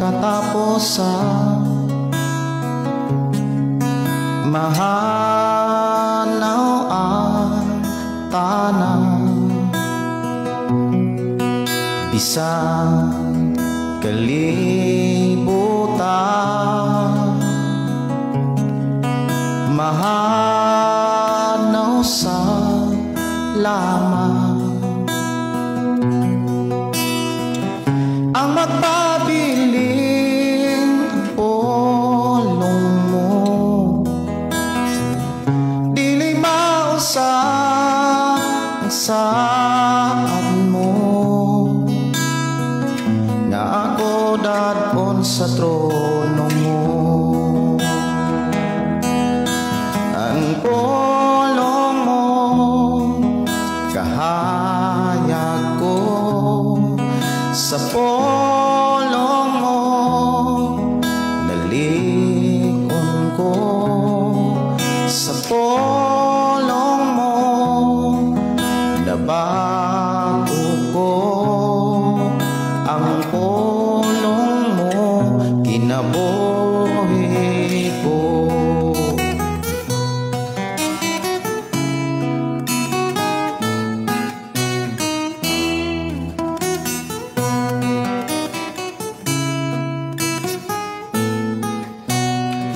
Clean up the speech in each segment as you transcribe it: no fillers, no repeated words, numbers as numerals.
Katapusan. Mahanaw ang tanan, bisan kalibutan. Mahanaw sa lamang ang magpabiling pulong mo. Dili mausap ang saad mo, nga ako dadon sa trono mo. Ang pulong mo kahayag ko, sa pulong mo nalikon ko, sa pulong mo nabago ko. Ang pulong mo kinabuhi ko.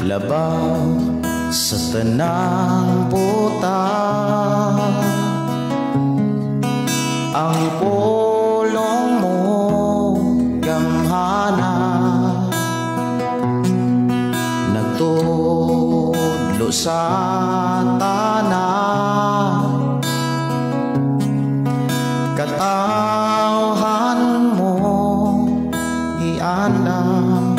Labaw sa tanang butang, ang pulong mo gamhana, nagtudlo sa tanan. Katawhan mo iandam,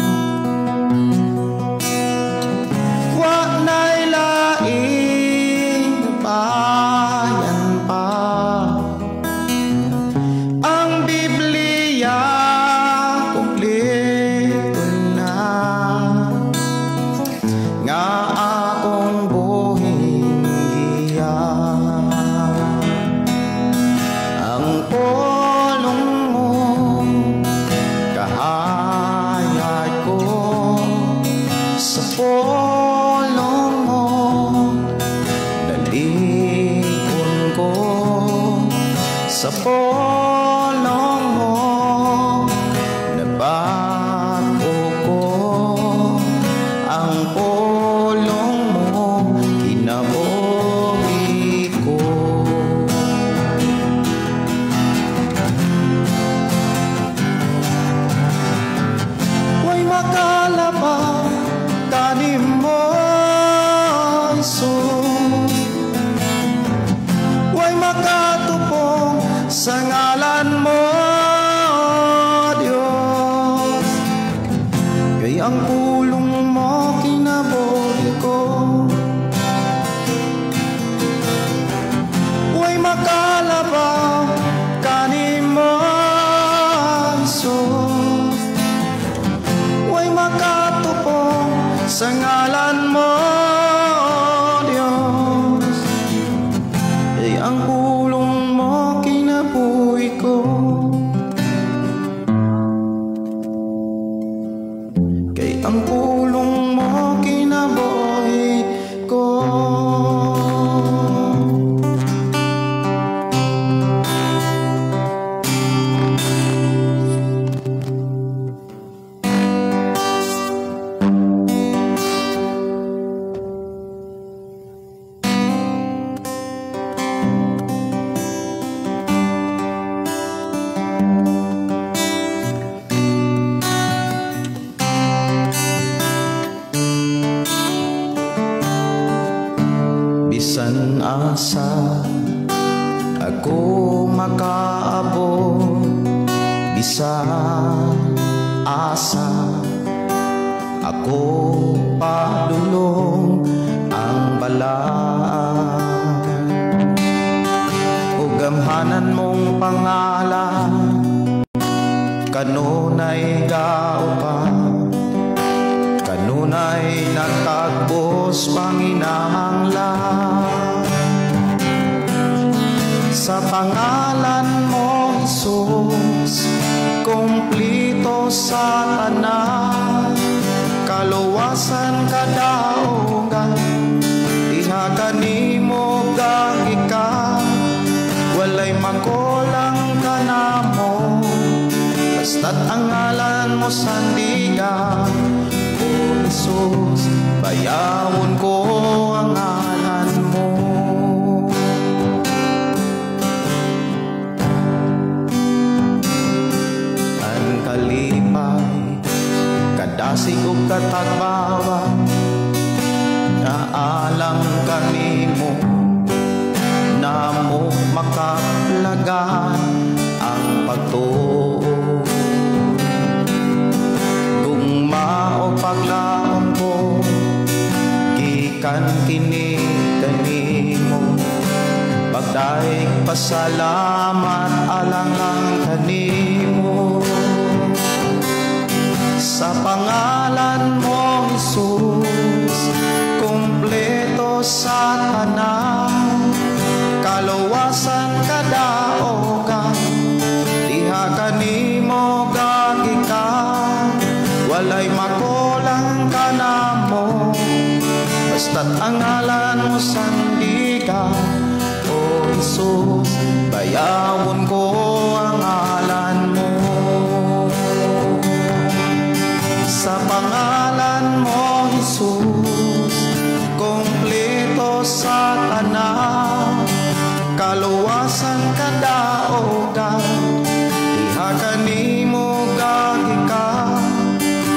wa na'y laing bayan pa. Ang Biblia kumpleto na, nga akong buhing giya. Ang pulong mo kahayag ko, sa pulong mo nalikon ko, sa pulong mo nabago ko. Ang pulong mo kinabuhi ko. Way makalaba kanimo, Jesus, way makatupong sa ngalan mo, Diyos. Kay ang pulong mo kinabuhi ko. Way makalabaw kanimo, Jesus, way makatupong sa ngalan mo, Diyos. Kay ang pulong mo kinabuhi ko. Kay ang pulong mo kinabuhi ko. Bisan asa ako makaabot, bisan asa ako padulong ang balaan. O gamhanan mong pangalan, kanunay gaupa, kanunay nagtagbos panginahanglan. Sa pangalan mo, Jesus, kumplito sa tanan. Kaluwasan, kadaogan, diha kanimo gagikan. Walay makulang kanamo, basta't ang ngalan mo sandigan. O Jesus, bayawon ko ang ngalan mo. Ang kalipay, kadasig ug katagbawa, naalang kanimo, namo makaplagan ang pagtuo. Kung mao paglaom ko, gikan kini kanimo, pagdaig pasalamat alang lang kanimo. Sa pangalan mo, Jesus, kumpleto sa tanan, kaluwasan, kadaogan, diha kanimo gagikan. Walay makulang kanamo, basta't ang ngalan mo sandigan. O Jesus, bayawon ko ang ngalan mo. Sa pangalan mo, Jesus, kumpleto sa tanan, kaluwasan, kadaogan, diha kanimo gagikan.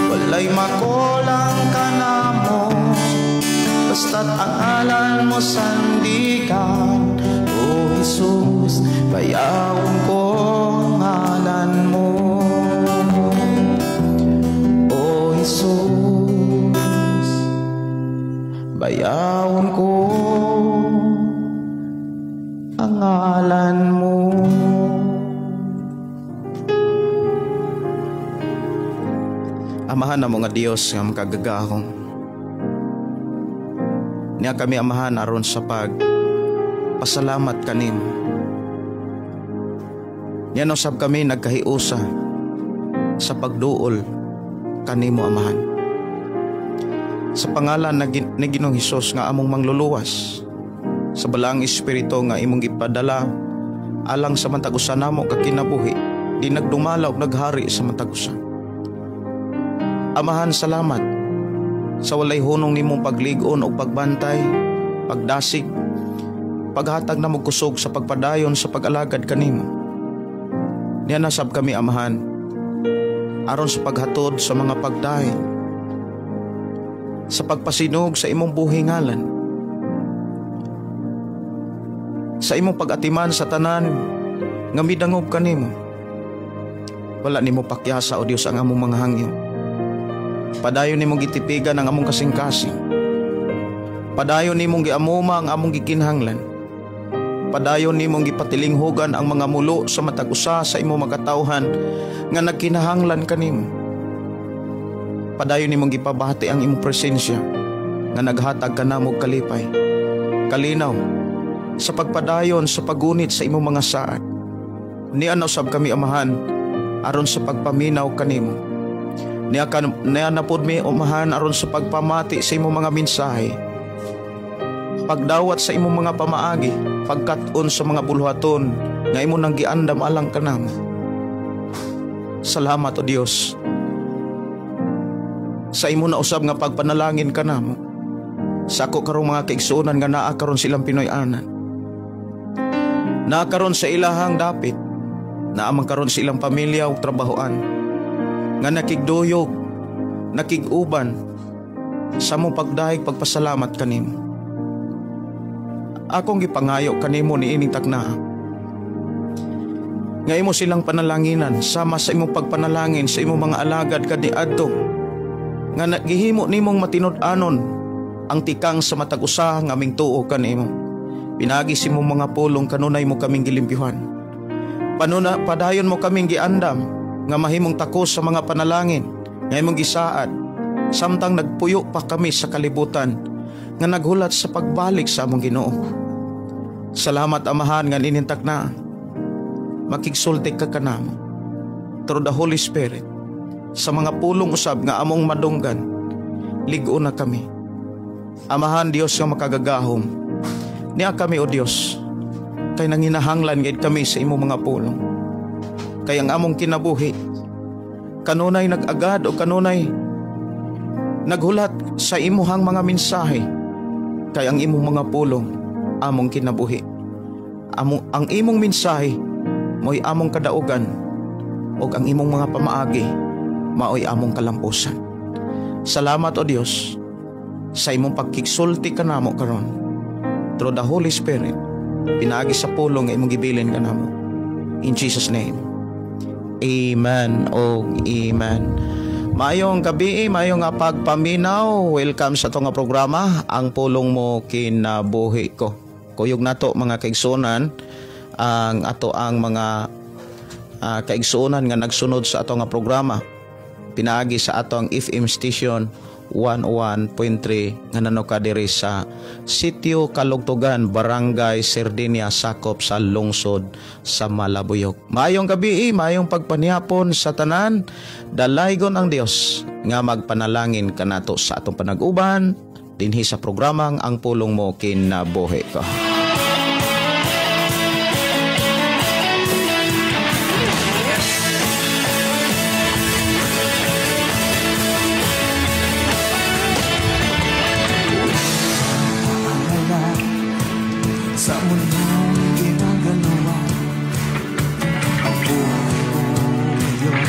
Walay makulang kanamo, basta't ang ngalan mo sandigan. O Jesus, bayawon ko ang ngalan mo. O Jesus, bayawon ko ang ngalan mo. Amahan na mga Dios nga makagagahom. Niya kami, Amahan, aron sa pag pasalamat kanimo. Niya usab kami nagkahiusa sa pagduol kanimo, Amahan. Sa pangalan ni Ginoong Hesus nga among mangluluwas, sa balaang Espiritu nga imong gipadala alang sa matag usa namo ka kinabuhi, di nagdumala og naghari sa matag usa. Amahan, salamat sa walay hunong nimong paglig-on og pagbantay, pagdasig, paghatag namo kusog sa pagpadayon sa pag-alagad kanimo. Niya nasab kami, Amahan, aron sa paghatod sa mga pagdaig, sa pagpasinog sa imong buhi ngalan, sa imong pag-atiman sa tanan nga midangop kanimo. Wala nimo pakyasa, O Dios, ang among mga hangyo. Padayon nimong gitipigan ang among kasing-kasing. Padayon nimong giamuma ang among gikinhanglan. Padayon nimong gipatilinghugan ang mga mulo sa matag usa sa imong makatawhan nga nagkinahanglan kanimo. Padayon nimong gipabati ang imong presensya nga naghatag kanamo og kalipay, kalinaw sa pagpadayon sa paggunit sa imong mga saad. Niya usab kami, Amahan, aron sa pagpaminaw kanimo. Niya napod mi, Amahan, aron sa pagpamati sa imong mga mensahe, pagdawat sa imong mga pamaagi, pagkat-on sa mga buluhaton nga imo nang giandam alang kanamo. Salamat, O Dios, sa imo na usab nga pagpanalangin kanamo. Sa ako karong mga kaigsuonan nga naa karon silang Pinoy-anan, naa karon sa ilahang dapit, naa man karon sa ilang pamilya ug trabahoan, nga nakigduyog, nakig-uban sa mong pagdahig pagpasalamat kanimo. Akong gipangayo kanimo niining takna nga imo silang panalanginan sama sa imong pagpanalangin sa imong mga alagad kaniadto, nga nagihimo nimong matinud-anon ang tikang sa matag usa nga aming tuo kanimo. Pinagi sa imong mga pulong kanunay mo kaming gilimpyuhan. Panuna padayon mo kaming giandam nga mahimong takos sa mga panalangin nga imong gisaad samtang nagpuyo pa kami sa kalibutan nga naghulat sa pagbalik sa among Ginoo. Salamat, Amahan, nga ninintak na makigsulti ka kanamo through the Holy Spirit sa mga pulong usab nga among madunggan. Lig-on na kami. Amahan Dios nga makagagahom, niya kami o Dios, kay nanginahanglan gid kami sa imong mga pulong. Kay ang among kinabuhi kanunay nag-agad o kanunay naghulat sa imuhang mga mensahe. Kay ang imong mga pulong among kinabuhi. Ang imong mensahe mo'y among kadaugan, ug ang imong mga pamaagi mao'y among kalampusan. Salamat o Dios sa imong pagkigsulti kanamo karon through the Holy Spirit, pinaagi sa pulong nga imong gibilin kanamo. In Jesus name. Amen o amen. Maayong gabi, maayong nga pagpaminaw. Welcome sa atong nga programa, Ang Pulong Mo Kinabuhi Ko. Kuyog nato mga kaigsuonan ang ato ang mga kaigsuonan nga nagsunod sa ato nga programa pinaagi sa ato ang FM station 101.3 nga nanuka diri sa Sitio Kalugtugan, Barangay Sardinia, sakop sa lungsod sa Malabuyok. Maayong gabi, maayong pagpanihapon sa tanan. Dalaygon ang Dios nga magpanalangin kanato sa atong panag-uban dinhi sa programang Ang Pulong Mo Kinabuhi Ko.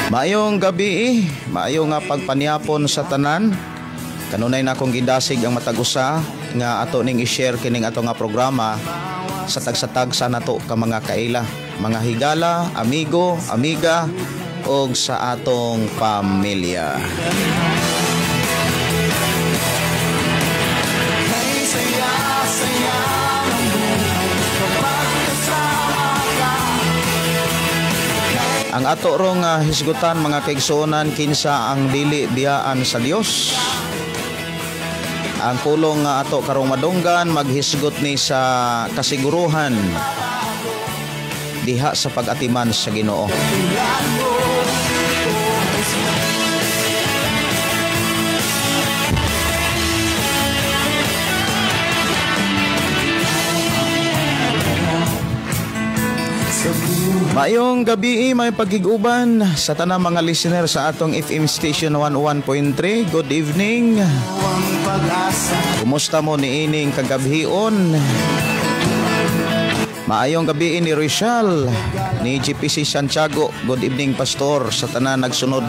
Maayong gabi, maayong nga pagpanihapon sa tanan. Kanunay na akong gidasig ang matag usa nga ato ning i-share kining ato nga programa sa tagsa-tagsa nato ka mga kaila, mga higala, amigo, amiga og sa atong pamilya. Ang ato rong hisgutan mga kaigsuonan, kinsa ang dili biyaan sa Dios. Ang pulong nga ato karong madunggan maghisgot ni sa kasiguruhan diha sa pag-atiman sa Ginoo. Maayong gabi, may pagkiguban sa tanang mga listener sa atong FM station 101.3. Good evening. Kumusta mo niining kagabhion? Maayong gabi ni Rochelle, ni GPC Santiago. Good evening, Pastor, sa tanan nagsunod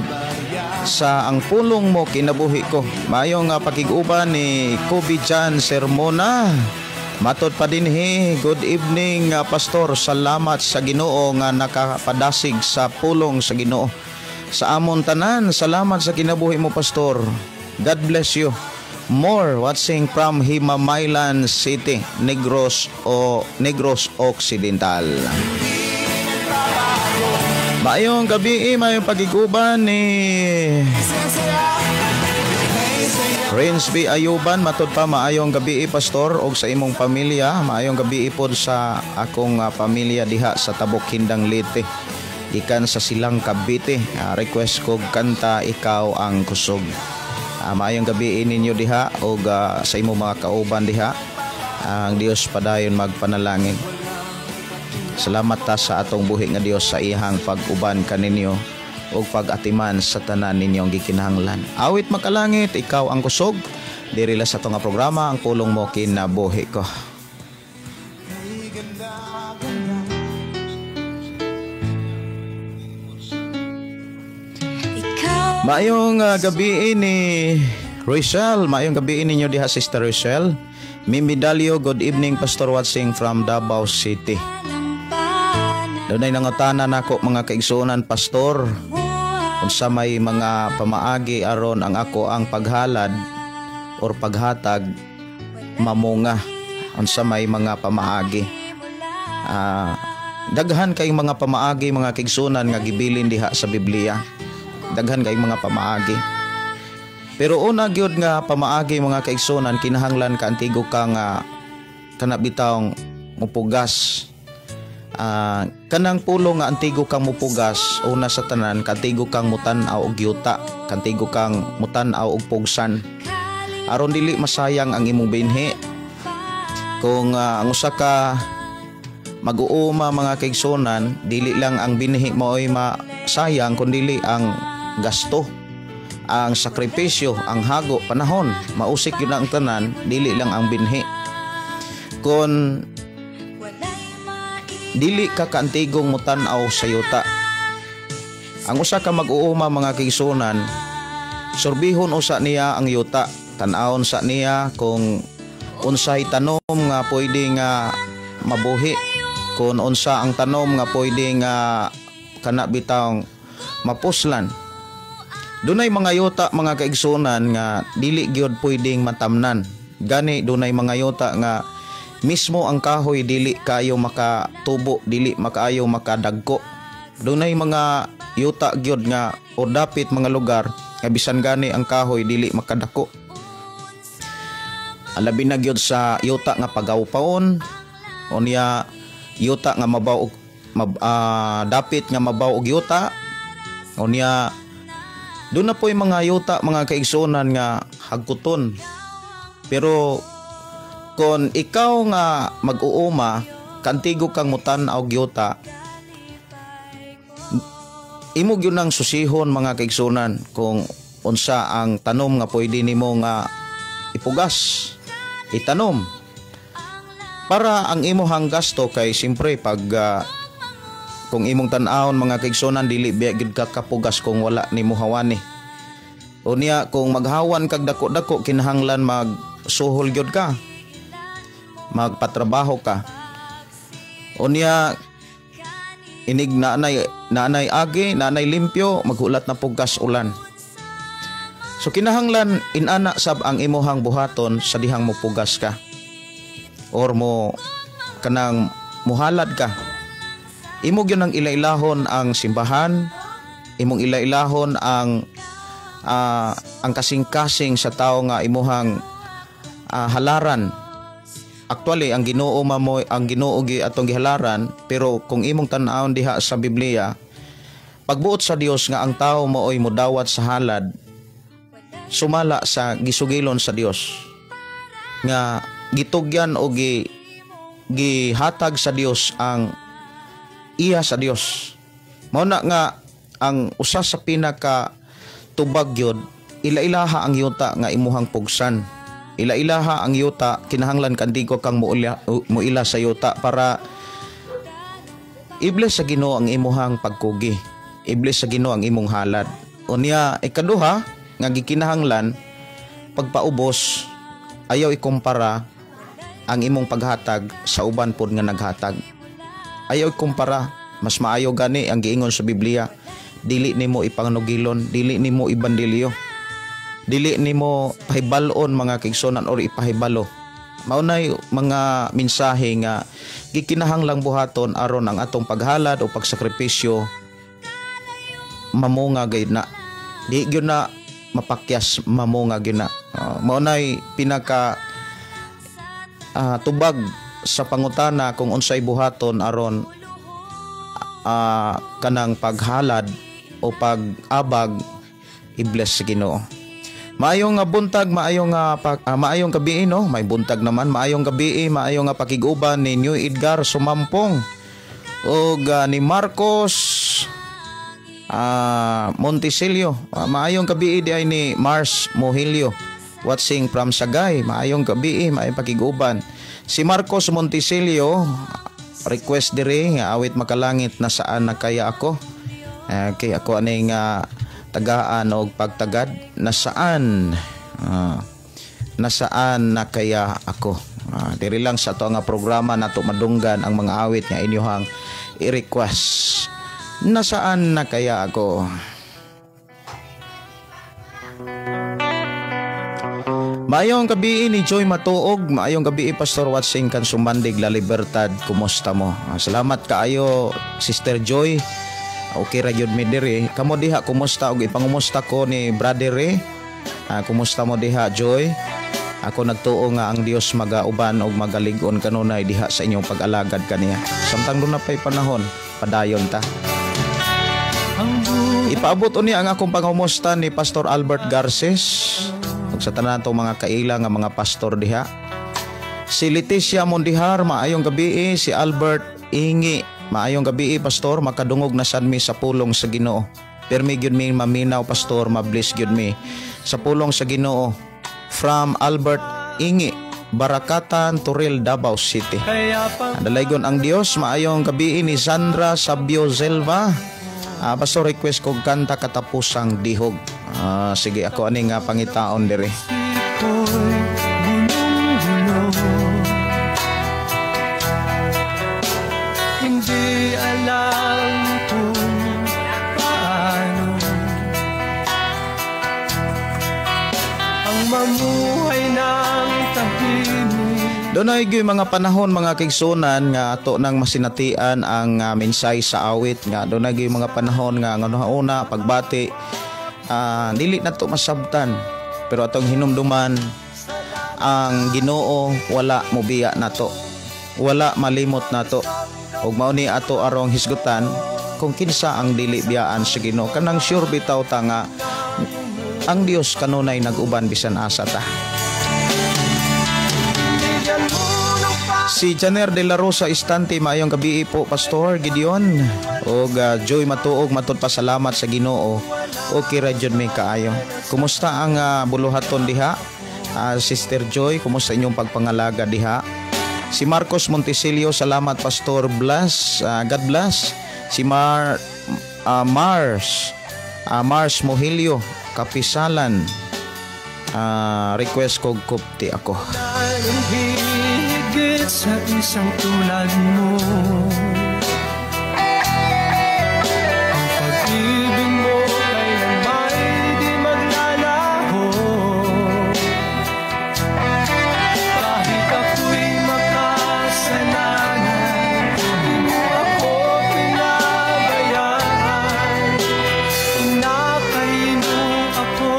sa Ang Pulong Mo Kinabuhi Ko. Maayong pakiguban ni Kobe Jan Sermona. Matod pa dinhi, good evening Pastor. Salamat sa Ginoo nga nakapadasig sa pulong sa Ginoo. Sa amon tanan, salamat sa kinabuhi mo, Pastor. God bless you. More watching from Himamaylan City, Negros o Negros Occidental. Maayong gabi, maayong pagiguban ni Prince B. Ayuban. Matod pa, maayong gabi Pastor og sa imong pamilya. Maayong gabi pod sa akong pamilya diha sa Tabok Hindang Leyte, gikan sa Silang Cavite. Request ko kanta Ikaw ang Kusog. Maayong gabi ninyo diha og sa imong mga kauban diha. Ang Dios padayon magpanalangin. Salamat ta sa atong buhi nga Dios sa iyang pag-uban kaninyo og pag-atiman sa tanan ninyong gikinahanglan. Awit makalangit, Ikaw ang Kusog. Diri la sa ato nga programa, Ang Pulong Mo Kinabuhi Ko. Maayong gabi ni Rochelle. Maayong gabi ninyo diha, Sister Rochelle. Mimi Dalio, good evening Pastor, watching from Davao City. Dunay nangutana nako mga kaigsuonan, Pastor, unsa may mga pamaagi aron ang ako ang paghalad or paghatag mamunga? Unsa may mga pamaagi? Daghan kayong mga pamaagi mga kaigsuonan nga gibilin diha sa Biblia. Daghan kayong mga pamaagi. Pero una gyud nga pamaagi mga kaigsuonan, kinahanglan ka antigo ka nga kana bitawng mupugas. Kanang pulong nga antigo kang mupugas, una sa tanan kantigo kang mutan-aw og yuta, kantigo kang mutan-aw og pugsan. Aron dili masayang ang imong binhi. Kung ang usa ka mag-uuma, mga kaigsunan, dili lang ang binhi mo ay masayang, kundili ang gasto, ang sakripisyo, ang hago, panahon, mausik yun ang tanan, dili lang ang binhi. Kung dili ka kaantigong mutan-aw sa yuta. Ang usa ka mag-uuma, mga kaigsunan, surbihon usa niya ang yuta, tan-awon sa niya kung unsay tanom nga pwede nga mabuhi, kung unsa ang tanom nga pwede nga kana bitawng mapuslan. Dunay mga yuta, mga kaigsunan, nga dili gyud pwedeng matamnan. Gani dunay mga yuta nga mismo ang kahoy dili kayo makatubo, dili makaayo makadagko. Dunay mga yuta gyud nga o dapit mga lugar nga bisan gani ang kahoy dili makadako. Labi na gyud sa yuta nga pagawpaon, unya yuta nga mabaw og dapit nga mabaw og yuta. Unya doon na po'y mga yuta, mga kaigsunan, nga hagkuton. Pero kung ikaw nga mag-uuma, kantigo kang mutan-aw og yuta, imo gyud nang susihon, mga kaigsunan, kung unsa ang tanom nga pwede nimo nga ipugas, itanom. Para ang imuhang gasto kay siyempre pag kung imong tan-awon, mga kaigsunan, dili biya gyud ka kapugas kung wala nimo hawani. Unya kung maghawan kag dako-dako, kinahanglan magsuhol gyud ka. Magpatrabaho ka. Unya inig naanay naanay agi, naanay limpyo, maghulat na pugas ulan. So kinahanglan inana sab ang imuhang buhaton sa dihang mopugas ka or mo kanang muhalad ka. Imo gyud ang ilailahon ang simbahan, imong ilailahon ang kasing-kasing sa tao nga imuhang halaran. Actually, ang Ginoo mamoy ang Ginoo gi atong gihalaran, pero kung imong tan-awon diha sa Biblia, pagbuot sa Dios nga ang tao maoy modawat sa halad sumala sa gisugilon sa Dios nga gitugyan o gihatag sa Dios ang iya sa Dios. Mao na nga ang usa sa pinaka tubag gyud, ilailaha ang yuta nga imuhang pugsan. Ilailaha ang yuta, kinahanglan kandigo kang muila sa yuta para i-bless sa Ginoo ang imuhang pagkugi. I-bless sa Ginoo ang imong halad. Unya ikaduha nga gikinahanglan, pagpaubos, ayaw ikumpara ang imong paghatag sa uban pod nga naghatag. Ayaw ikumpara, mas maayo gani ang giingon sa Biblia, dili nimo ipanganugilon, dili nimo ibandilyo. Dili nimo pahibal-on, mga kaigsunan, or ipahibalo. Mao nay mga mensahe nga gikinahanglang buhaton aron ang atong paghalad o pagsakripisyo mamunga gayud na. Di gyud na mapakyas, mamunga gyud na. Mao nay pinaka tubag sa pangutana kung unsay buhaton aron kanang paghalad o pag-abag i-bless sa Ginoo. Maayong nga buntag, maayong gabi, no? May buntag naman, maayong gabi, maayong nga pakig-uban ni New Edgar Sumampong ug ni Marcos Montesilio. Maayong gabi di ay ni Mars Mohilio. Watching from Sagay. Maayong gabi, maayong pakig-uban. Si Marcos Montesilio request diri nga awit "Makalangit", "Nasaan Na Kaya Ako". Okay, ako ani nga tagaan og pagtagad, nasaan na kaya ako. Diri lang sa ato nga programa nato madunggan ang mga awit nga inyohang i-request. "Nasaan na kaya ako?" Maayong gabi ni Joy Matuog, maayong gabi, Pastor Watsing kan Sumandig La Libertad, kumusta mo? Salamat kaayo, Sister Joy. Okay ra gyud mi diri. Kamo diha, kumusta? Og ipangumusta ko ni Brother Ray. Kumusta mo diha, Joy? Ako nagtuo nga ang Dios magauban og magalig-on kanunay diha sa inyong pag-alagad kaniya. Samtang duna pay panahon, padayon ta. Ipaabot unya ang akong pangumusta ni Pastor Albert Garces. Ug sa tanan atong mga kaila nga mga pastor diha. Si Leticia Mondihar, maayong gabi. Si Albert Ingi, maayong gabi, pastor, makadungog na sad mi sa pulong sa Ginoo. Permi gyud mi maminaw, pastor, mabless gyud mi sa pulong sa Ginoo. From Albert Ingi, Barakatan, Toril, Davao City. Dalaygon ang Dios, maayong gabi ni Sandra Sabio Zelva. Pastor, request ko kanta "Katapusang Dihog". Sige, ako ani nga pangitaon diri. Gulong-gulo. Hindi alam kung paano ang mamuhay ng tahimik. Dunay gyud mga panahon, mga kaigsuonan, nga ato nang masinatian ang mensahe sa awit, nga dunay gyud mga panahon nga una pagbati dili na to masabtan, pero atong hinumduman ang Ginoo, wala mobiya nato, wala malimot nato, ug mao ni ato arong hisgutan kung kinsa ang dili biyaan sa Ginoo. Kanang sure bitaw ta nga ang Dios kanunay nag-uban bisan asa ta. Si Janer de la Rosa Istante, maayong gabi po, Pastor Gideon. Og Joy Matuog, matud pasalamat sa Ginoo. Okay ra jud mi kaayo. Kumusta ang buluhaton diha? Sister Joy, kumusta inyong pagpangalaga diha? Si Marcos Montesilio, salamat, Pastor, bless, God bless. Si Mars Mohilio, Kapisalan. Request ko "Kupti Ako". Higit sa isang tulad mo, ang pag-ibig mo kailanma'y di maglalaho. Kahit ako'y makasalanan, di mo ako pinabayaan. Inakay mo ako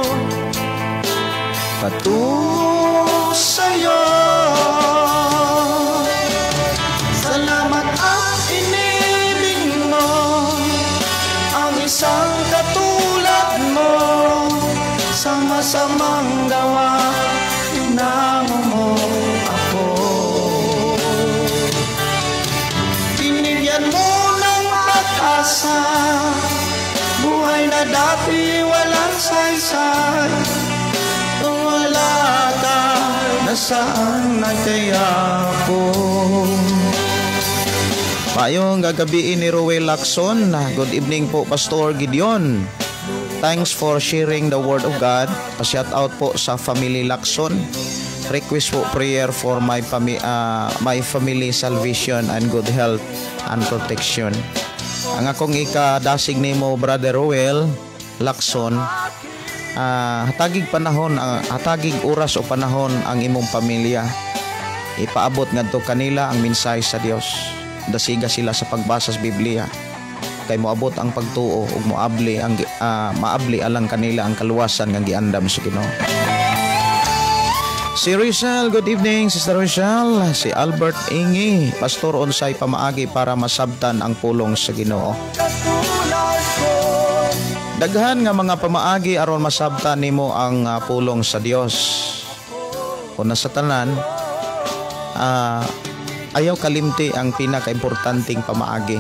patungo sa'yo. Salamat at inibig mo ang isang katulad mo. Sa masamang gawa, hinango mo ako. Binigyan mo ng pag-asa, buhay na dati walang saysay. Kung wala ka, nasaan na kaya ako? Maayong gagabi ni Ruel Lacson. Good evening po, Pastor Gideon. Thanks for sharing the word of God. Pa-shout out po sa family Lacson. Request po prayer for my family salvation and good health and protection. Ang akong ikadasig nimo, Brother Ruel Lacson, hatagig panahon, hatagig oras o panahon ang imong pamilya. Ipaabot ngadto kanila ang mensahe sa Dios. Dasiga sila sa pagbasa sa Biblia. Kay moabot ang pagtuo ug moabli ang maabli alang kanila ang kaluwasan nga giandam sa Ginoo. Si Rizal, good evening, Sister Rizal. Si Albert Ingi, Pastor, unsay pamaagi para masabtan ang pulong sa Ginoo? Daghan nga mga pamaagi aron masabtan nimo ang pulong sa Dios. Una sa tanan, ayaw kalimti ang pinakaimportanteng pamaagi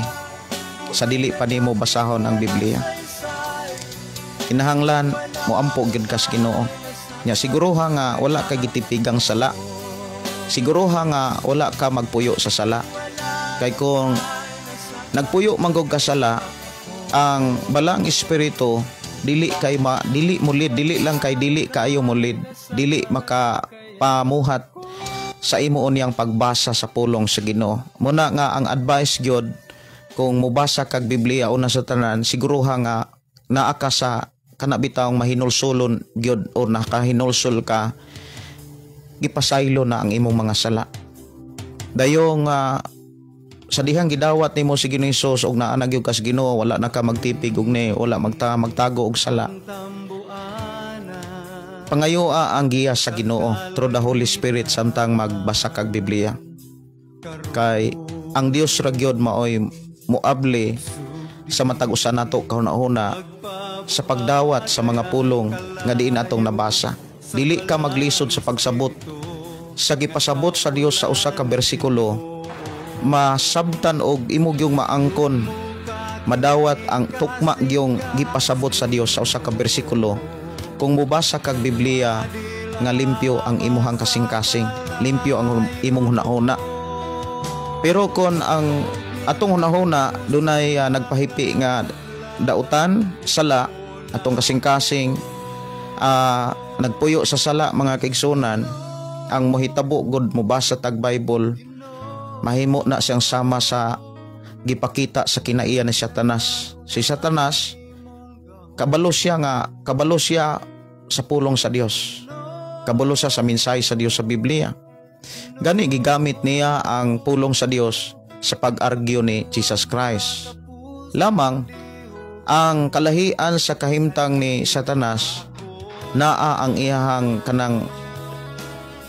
sa dili pa nimo basahon ang Biblia. Kinahanglan moampo gyud ka sa Ginoo. Nya siguruha nga wala ka gitipigang sala. Siguruha nga wala ka magpuyo sa sala. Kay kung nagpuyo man gud ka sala, ang Balaang Espiritu dili kay ma, dili mulid, dili lang kay dili kaayo mulid, dili makapamuhat sa imo unyang pagbasa sa pulong sa Ginoo. Muna nga ang advice gyud, kung mobasa kag Biblia, una sa tanan siguruha nga naa ka sa kana bitawng mahinulsulon gyud o nakahinulsol ka, gipasaylo na ang imong mga sala. Dayong sa dihang gidawat nimo si Ginoong Hesus og naa na gyud ka sa Ginoo, wala na ka magtipig og ni wala magtago og sala. Pangayoa ang giya sa Ginoo through the Holy Spirit samtang magbasa kag Biblia. Kay ang Dios ra gyud maoy moabli sa matag usa nato kahuna-huna sa pagdawat sa mga pulong nga diin atong nabasa. Dili ka maglisod sa pagsabot sa gipasabot sa Dios sa usa ka bersikulo, masabtan og imo gyung maangkon, madawat ang tukma gyung gipasabot sa Dios sa usa ka bersikulo kung mobasa kag Biblia nga limpyo ang imuhang kasing-kasing, limpyo ang imong hunahuna. Pero kon ang atong hunahuna dunay nagpahipi nga dautan, sala, atong kasing-kasing nagpuyo sa sala, mga kaigsunan, ang mohitabo gud, mobasa tag Bible, mahimo na siyang sama sa gipakita sa kinaiya ni Satanas. Si Satanas, kabalo siya sa pulong sa Dios. Kabalo siya sa mensahe sa Dios sa Biblia. Gani gigamit niya ang pulong sa Dios sa pag-argue ni Jesus Christ. Lamang ang kalahian sa kahimtang ni Satanas, naa ang iyahang kanang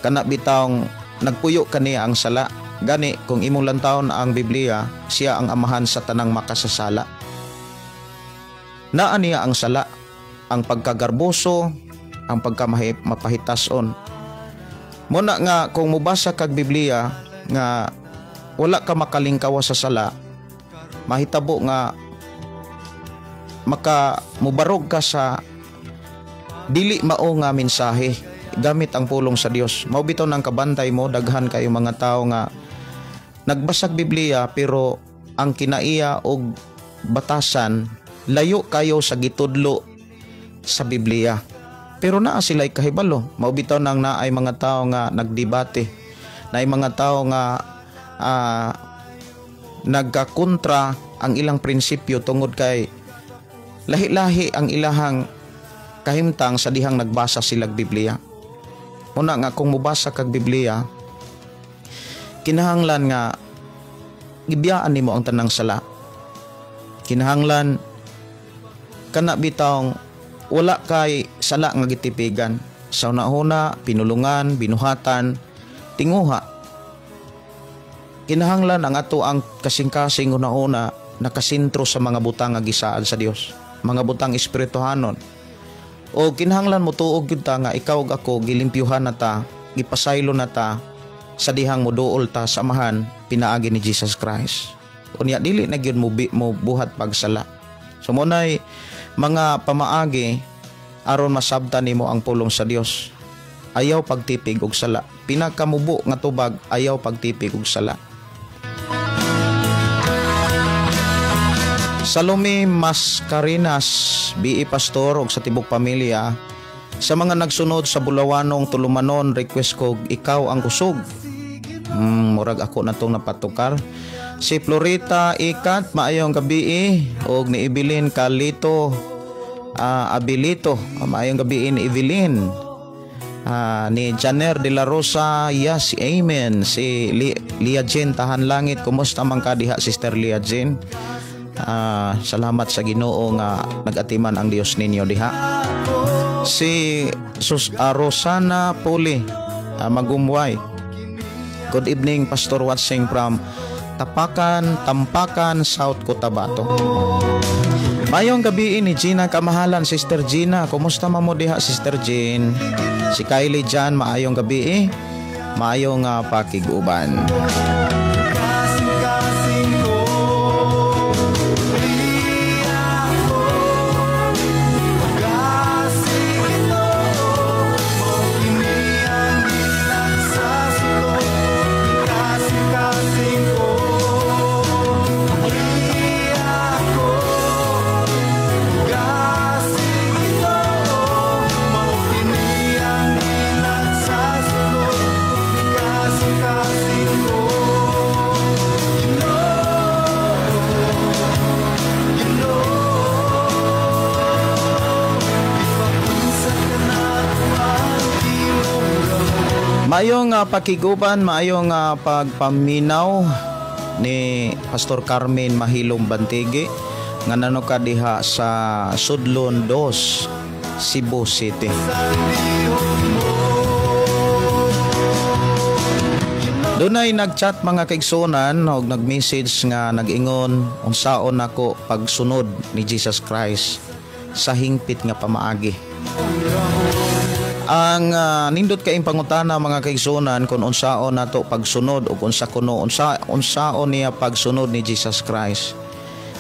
kana bitawng nagpuyo kaniya ang sala. Gani kung imong lantawon ang Biblia, siya ang amahan sa tanang makasasala. Naa niya ang sala, ang pagkagarboso, ang pagkamapahitason. Muna nga kung mobasa kag Biblia nga wala ka makalingkawa sa sala, mahitabo nga maka mubarog ka sa dili mao nga mensahe gamit ang pulong sa Dios. Mao bitaw nang kabantay mo, daghan kayo mga tao nga nagbasag Biblia pero ang kinaiya og batasan layo kayo sa gitudlo sa Biblia. Pero naa sila'y kahibalo. Mao bitaw nang naay mga tao nga nagdebate, naay mga tao nga nagkakontra ang ilang prinsipyo tungod kay lahi-lahi ang ilahang kahimtang sa dihang nagbasa silag Biblia. Muna nga kung mobasa kag Biblia, kinahanglan nga gibiyaan nimo ang tanang sala. Kinahanglan kana bitawng wala kay sala nga gitipigan. Sa una-una, pinulungan, binuhatan, tinguha. Kinahanglan ang ato ang kasing-kasing una-una nakasentro sa mga butang nga gisaad sa Dios, mga butang espirituhanon. O kinahanglan mo tuog gyud ta nga ikaw ug ako gilimpyuhan na ta, gipasaylo na ta sa dihang moduol ta sa Amahan pinaagi ni Jesus Christ. Unya dili na gyud mo, mo buhat pagsala. So mo mga pamaagi aron masabtan nimo ang pulong sa Dios. Ayaw pagtipig og sala. Pinakamubo nga tubag, ayaw pagtipig og sala. Salome Mascarinas, BE Pastor og sa tibok pamilya, sa mga nagsunod sa Bulawanong Tulumanon, request ko Ikaw ang Kusog. Murag ako na tong napatukar. Si Florita Ikat, maayong gabi og ni Evelyn Calito Abilito, maayong gabi ni Evelyn. Ni Janer de la Rosa, yes, amen. Si Lia Jean Tahan Langit, kumusta man ka diha, Sister Lia Jean? Salamat sa Ginoo nga nagatiman ang Dios ninyo diha. Si Rosana Puli, Magumway. Good evening, Pastor watching from Tapakan, Tampakan, South Cotabato. Mayong gabi ni Gina Kamahalan, Sister Gina. Kumusta man mo diha, Sister Jean? Si Kylie Jan, maayong gabi. Maayong pakiguban. Maayong pakiguban, maayong pagpaminaw ni Pastor Carmen Mahilom Bantigi nga nano ka diha sa Sudlon 2, Cebu City. Dunay nagchat, mga kaigsunan, og nagmessage nga nag-ingon unsaon nako pagsunod ni Jesus Christ sa hingpit nga pamaagi. Ang nindot kaayong pangutana, mga kaigsunan, kung unsaon nato pagsunod o kung sa kuno unsaon niya pagsunod ni Jesus Christ.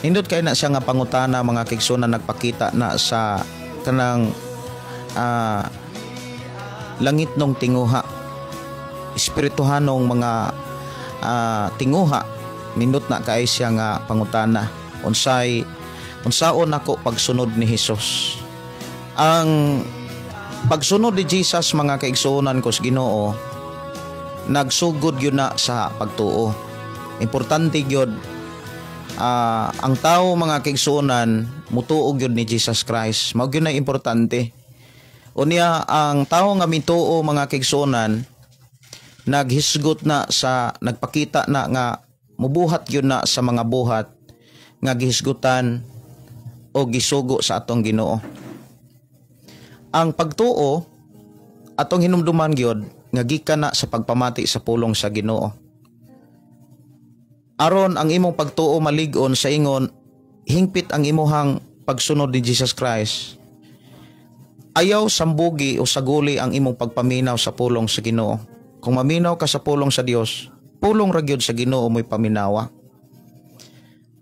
Nindot kay na siya nga pangutana, mga kaigsunan, nagpakita na sa kanang langit nung tinguha, espirituhanong mga tinguha. Nindot na kay siya nga pangutana, unsay unsaon nako pagsunod ni Hesus. Ang pagsunod ni Jesus, mga kaigsuonan ko sa Ginoo, nagsugod yun na sa pagtuo. Importante gyud ang tao, mga kaigsuonan, mutuo gyud ni Jesus Christ. Mao gyud na importante. Unya ang tao nga mituo, mga kaigsuonan, naghisgot na sa nagpakita na nga mubuhat gyud na sa mga buhat nga gihisgutan o gisugo sa atong Ginoo. Ang pagtuo, atong hinumduman gyud nga gikan na sa pagpamati sa pulong sa Ginoo. Aron ang imong pagtuo malig-on, sa ingon hingpit ang imuhang pagsunod ni Jesus Christ, ayaw sambugi o saguli ang imong pagpaminaw sa pulong sa Ginoo. Kung maminaw ka sa pulong sa Dios, pulong ra gyud sa Ginoo mo'y paminawa.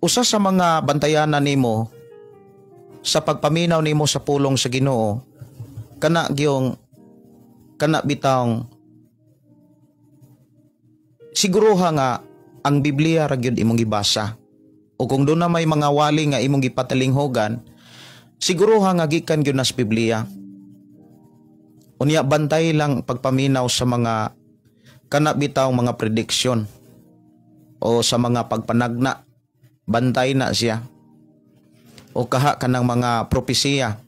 Usa sa mga bantayanan nimo sa pagpaminaw nimo sa pulong sa Ginoo, kana gyong kana bitawng siguruha nga ang Biblia ra gyud imong gibasa. O kung doon na may mga wali nga imong gipatalinghogan, siguruha nga gikan gyud na sa Biblia. Unya bantay lang pagpaminaw sa mga kana bitaw mga prediction o sa mga pagpanagna. Bantay na siya. O kaha kanang mga propesiya.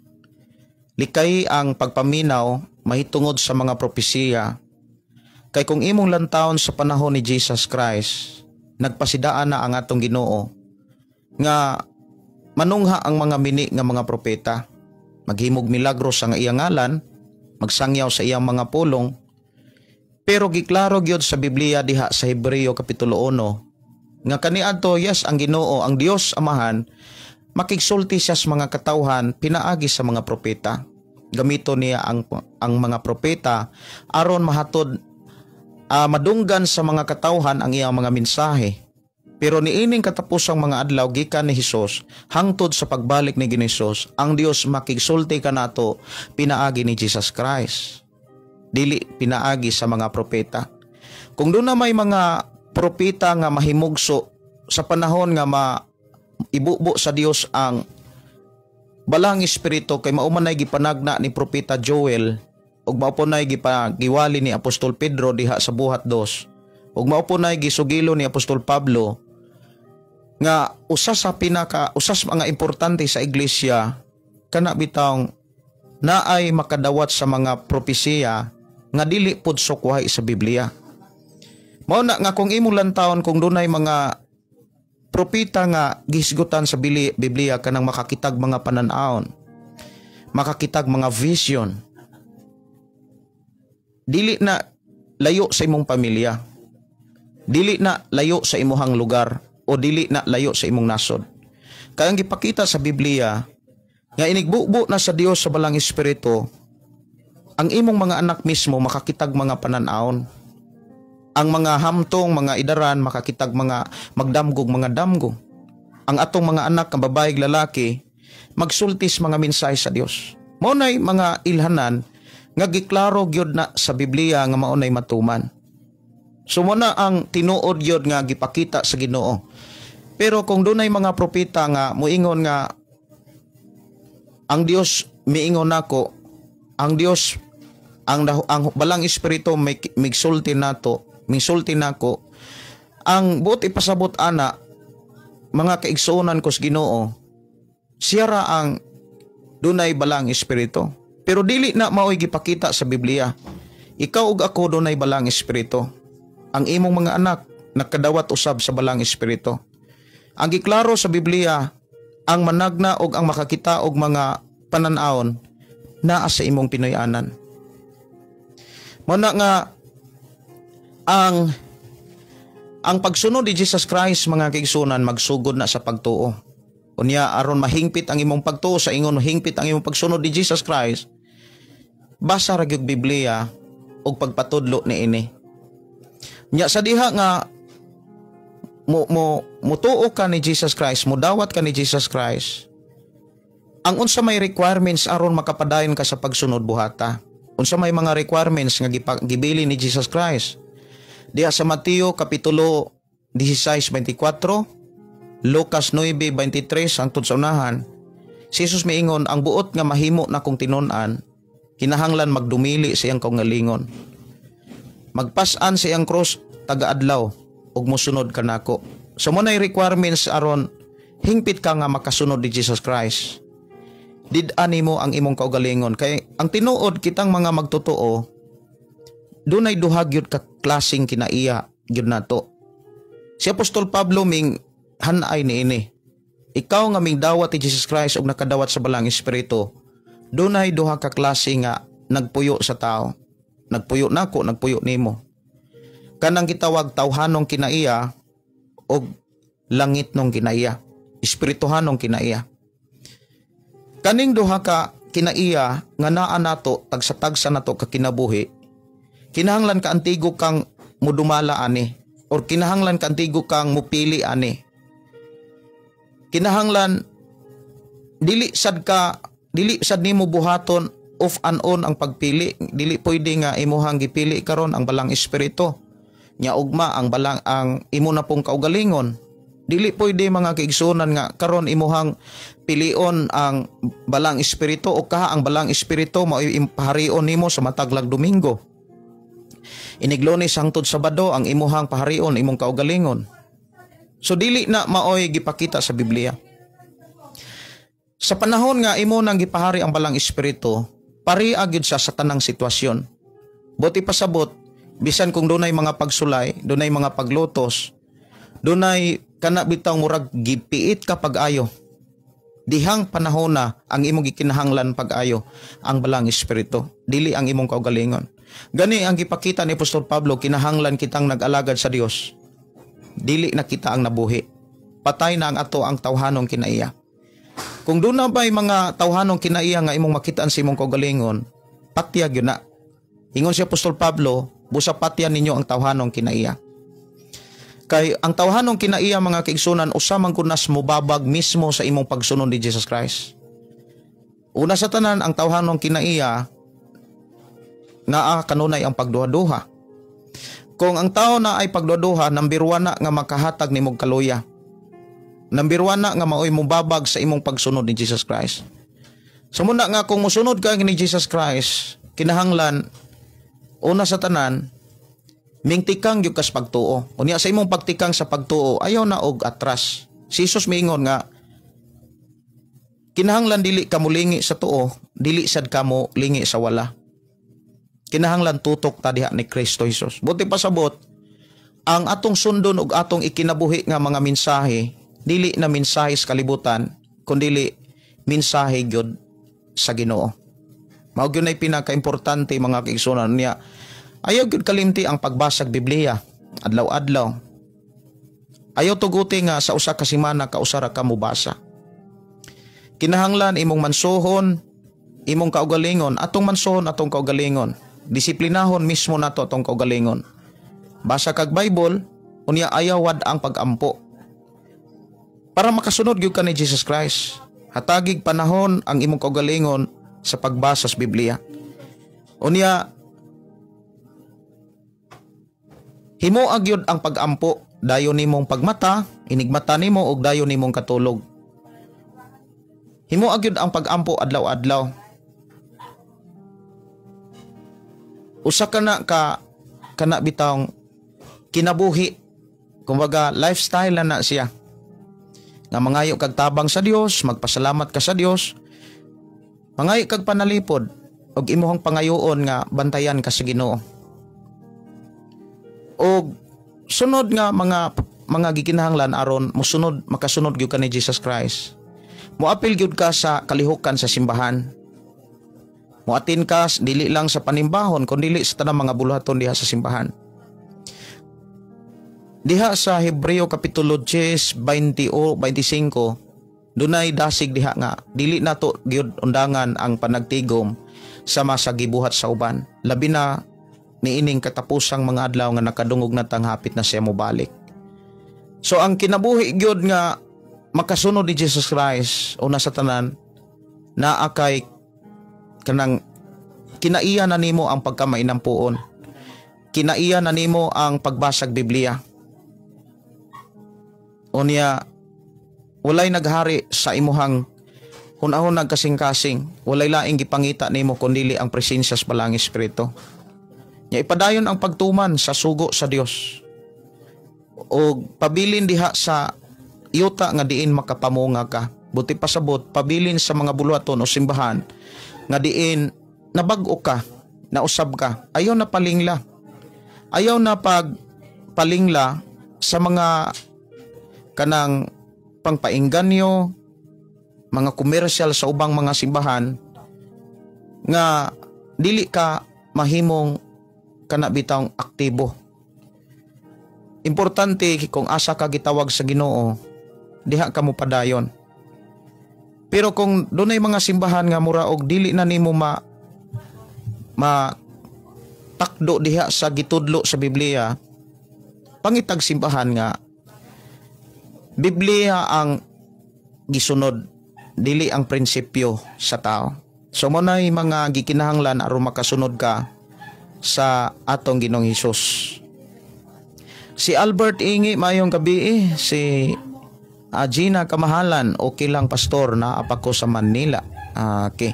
Likay ang pagpaminaw mahitungod sa mga propesiya kay kung imong lantawon sa panahon ni Jesus Christ, nagpasidaan na ang atong Ginoo nga manungha ang mga mini nga mga propeta, maghimog milagro sa nga iyang ngalan, magsangyaw sa iyang mga pulong. Pero giklaro gyud sa Biblia diha sa Hebreo kapitulo 1 nga kaniadto, yes, ang Ginoo, ang Dios Amahan, makigsulti siya sa mga katawhan pinaagi sa mga propeta. Gamito niya ang mga propeta aron mahatod, madunggan sa mga katawhan ang iyang mga mensahe. Pero niining katapusang mga adlaw, gikan ni Hesus hangtod sa pagbalik ni Hesus, ang Dios makigsulti kanato pinaagi ni Jesus Christ. Dili pinaagi sa mga propeta. Kung doon na may mga propeta nga mahimugso sa panahon nga ma ibubo sa Dios ang balang espiritu, kay mao man nay gipanagna ni propeta Joel ug mao po nay giwali ni Apostol Pedro diha sa Buhat 2 ug mao po nay gisugilo ni Apostol Pablo nga usa sa pinaka usa sa mga importante sa iglesia kana bitawng naay makadawat sa mga propesiya nga dili pud sukwahi sa Biblia. Mao na nga kung imong lantawon, kung dunay mga propeta nga gihisgutan sa Biblia kanang makakitag mga panan-awon, makakitag mga vision, dili na layo sa imong pamilya, dili na layo sa imuhang lugar, o dili na layo sa imong nasod. Kaya ang gipakita sa Biblia nga inigbubo na sa Dios sa balang espiritu, ang imong mga anak mismo makakitag mga panan-awon. Ang mga hamtong, mga idaran, makakitag mga magdamgog mga damgo. Ang atong mga anak, ang babae, lalaki, magsultis mga mensahe sa Dios. Mao nay mga ilhanan nga giklaro gyud na sa Biblia nga mao nay matuman. So mo na ang tinuod gyud nga gipakita sa Ginoo. Pero kung dunay mga propeta nga muingon nga ang Dios miingon nako, ang Dios ang balang espiritu may migsulti nato, misulti nako, ang buot ipasabot ana, mga kaigsuonan ko sa Ginoo, siya ra ang dunay balang espiritu. Pero dili na mao'y gipakita sa Biblia. Ikaw ug ako dunay balang espiritu. Ang imong mga anak nakadawat usab sa balang espiritu. Ang giklaro sa Biblia, ang managna og ang makakita og mga panan-awon naa sa imong Pinoy-anan. Mao na nga ang pagsunod ni Jesus Christ, mga kaigsunan, magsugod na sa pagtuo. Unya aron mahingpit ang imong pagtuo, sa ingon hingpit ang imong pagsunod ni Jesus Christ, Basa ra gyud Biblia ug pagpatudlo niini. Nya sa diha nga mo mo mutuo ka ni Jesus Christ, mudawat ka ni Jesus Christ, ang unsa may requirements aron makapadayon ka sa pagsunod, buhata. Unsa may mga requirements nga gibili ni Jesus Christ? Diha sa Mateo kapitulo 16:24, Lucas 9:23 hangtod sa unahan, si Jesus miingon, ang buot nga mahimo na kong tinun-an, kinahanglan magdumili sa iyang kaugalingon. Magpas-an sa iyang cross taga-adlaw ug mosunod kanako. So mo nay requirements aron hingpit ka nga makasunod ni Jesus Christ. Did-an nimo ang imong kaugalingon kay ang tinuod, kitang mga magtotoo, dunay duha gyud ka klaseng kinaiya gyud nato. Si Apostol Pablo ming hanay niini. Ikaw nga ming dawat ni Jesus Christ ug nakadawat sa Balang Espiritu, dunay duha ka klase nga nagpuyo sa tao. Nagpuyo nako, nagpuyo nimo. Kanang gitawag tawhanong kinaiya og langitnong kinaiya, espirituhanong kinaiya. Kaning duha ka kinaiya nga naa nato, tagsa-tagsa nato ka kinabuhi, kinahanglan ka antigo kang mudumala ani or kinahanglan ka antigo kang mupili ani. Kinahanglan dili sad nimo buhaton off and on ang pagpili. Dili pwede nga imuhang gipili karon ang Balang Espiritu, nya ugma ang imo na pong kaugalingon. Dili pwede, mga kaigsunan, nga karon imuhang pilion ang Balang Espiritu o kaha ang Balang Espiritu mao paharion nimo sa mataglag Domingo. Inig Lunes hangtod Sabado, ang imuhang paharion imong kaugalingon. So dili na maoy gipakita sa Biblia. Sa panahon nga imo nang gipahari ang Balang Espiritu, pariha gyud siya sa tanang sitwasyon. Buot pasabot, bisan kung dunay mga pagsulay, dunay mga paglutos, dunay kana bitaw murag gipiit ka pag-ayo. Dihang panahon na ang imong gikinahanglan pag-ayo ang Balang Espiritu, dili ang imong kaugalingon. Gani ang gipakita ni Apostol Pablo, kinahanglan kitang nag-alagad sa Dios, dili na kita ang nabuhi. Patay na ang ato ang tawhanong kinaiya. Kung doon na ba'y mga tawhanong kinaiya nga imong makitaan sa imong kaugalingon, patya gyud na. Ingon si Apostol Pablo, busa patya ninyo ang tawhanong kinaiya. Kay ang tawhanong kinaiya, mga kaigsunan, usa man kunas mubabag mismo sa imong pagsunod ni Jesus Christ. Una sa tanan, ang tawhanong kinaiya naa kanunay ang pagduha-duha. Kung ang tao na ay pagduha-duha, number one na nga makahatag nimong kaluya. Number one na nga maoy mubabag sa imong pagsunod ni Jesus Christ. So muna nga kung musunod ka ni Jesus Christ, kinahanglan una sa tanan mingtikang gyud kas pagtuo. Unya sa imong pagtikang sa pagtuo, ayaw na og atras. Si Jesus miingon nga kinahanglan dili ka mulingi sa tuo, dili sad ka mo lingi sa wala. Kinahanglan tutok ta diha ni Kristo Jesus. Buot pasabot, ang atong sundon ug atong ikinabuhi nga mga mensahe, dili na mensahe sa kalibutan, kundili mensahe gyud sa Ginoo. Mao gyud nay pinakaimportante, mga kaigsunan niya. Ayaw gyud kalimti ang pagbasag Biblia adlaw-adlaw. Ayaw tuguti nga sa usa ka semana kausa ra ka mobasa. Kinahanglan imong mansuhon imong kaugalingon, atong mansuhon atong kaugalingon. Disiplinahon mismo nato atong kaugalingon. Basa kag Bible, unya ayaw wad ang pagampo. Para makasunod gyud ka ni Jesus Christ, hatagig panahon ang imong kaugalingon sa pagbasa sa Biblia. Unya himoa gyud ang pagampo, dayon nimong pagmata, inigmata nimo og dayon nimong katulog. Himoa gyud ang pagampo adlaw-adlaw. Usa ka na ka kana bitawng kinabuhi, kumbaga lifestyle na na siya. Nga mangayo kag tabang sa Dios, magpasalamat ka sa Dios, mangayo kag panalipod og imuhang pangayoon nga bantayan ka sa Ginoo. Og sunod nga mga gikinahanglan aron mosunod, makasunod gyud ka ni Jesus Christ, moapil gyud ka sa kalihukan sa simbahan. Moatin ka dili lang sa panimbahon kundi sa tanang mga buluhaton diha sa simbahan. Diha sa Hebreo kapitulo 10, 20 o 25, dunay dasig diha nga dili nato gyud undangan ang panagtigom sama sa gibuhat sa uban. Labi na niining katapusang mga adlaw nga nakadungog na tang hapit na siya mobalik. So ang kinabuhi gyud nga makasunod ni Jesus Christ, una sa tanan, naa kay kanang kinaiya na nimo ang pagkamainampuon. Kinaiya na nimo ang pagbasag Biblia. Unya walay naghari sa imuhang hunahunag kasing-kasing, walay laing gipangita nimo kundili ang presensya sa Balaang Espiritu. Nya ipadayon ang pagtuman sa sugo sa Dios. O pabilin diha sa yuta nga diin makapamunga ka. Buti pasabot, pabilin sa mga buluhaton o simbahan nga diin nabag-o ka, nausab ka. Ayaw na palingla. Ayaw na pagpalingla sa mga kanang pangpainganyo, mga komersyal sa ubang mga simbahan nga dili ka mahimong kana bitawng aktibo. Importante kung asa ka gitawag sa Ginoo, diha ka mo padayon. Pero kung dunay mga simbahan nga mura og dili na nimo ma ma takdo diha sa gitudlo sa Biblia, pangitag simbahan nga Biblia ang gisunod, dili ang prinsipyo sa tao. So mo na mga gikinahanglan aron makasunod ka sa atong Ginoong Hesus. Si Albert Ingi, mayong gabi eh. Si Gina Kamahalan, okay lang, pastor, naa pa ko sa Manila. Okay.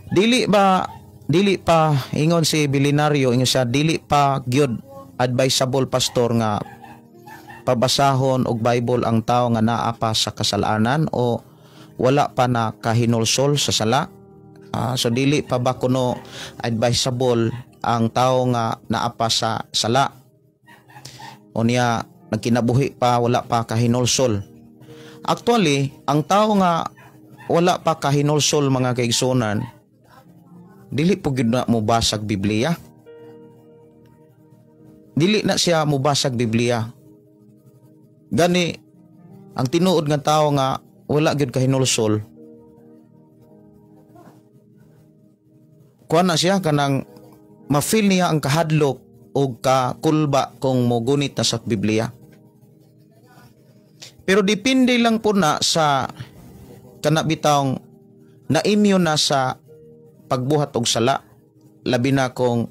Dili ba dili pa ingon si Bilinario, ingon siya, dili pa gyud advisable, pastor, nga pabasahon og Bible ang tao nga naa pa sa kasalanan o wala pa na kahinulsol sa sala? So dili pa ba kuno advisable ang tao nga naa pa sa sala? Unya nagkinabuhi pa wala pa kahinulsol. Actually, ang tao nga wala pa kahinulsol, mga kaigsunan, dili po gyud na mobasag Biblia. Dili na siya mobasag Biblia. Gani ang tinuod nga tao nga wala gyud kahinulsol, kuan na siya, kanang ma-feel niya ang kahadlok o kakulba kung mogunit na sa Biblia. Pero depende lang po na sa kana bitawng na-immune na sa pagbuhat og sala. Labi na kung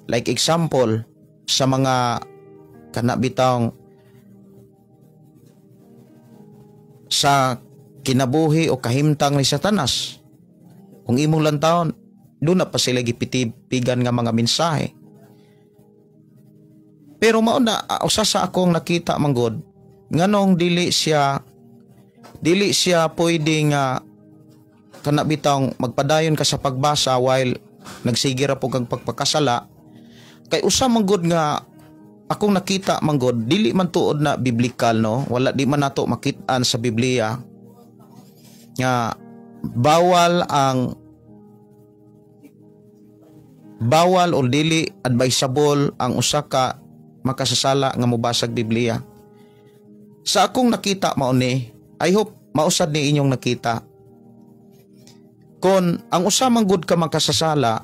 like example sa mga kana bitawng sa kinabuhi o kahimtang ni Satanas. Kung imong lantawon, doon na pa sila gipitipigan nga mga mensahe. Pero mao na usa sa akong nakita manggod nganong dili siya pwede nga kana bitawng magpadayon ka sa pagbasa while nagsige ra po kang pagpakasala, kay usa manggod nga akong nakita manggod, dili man tuod na biblical, no, wala, di man nato makit-an sa Biblia nga bawal o dili advisable ang usa ka makasasala nga mobasag Biblia. Sa akong nakita mao ni, I hope mausad ni inyong nakita. Kon ang usa man gud ka makasasala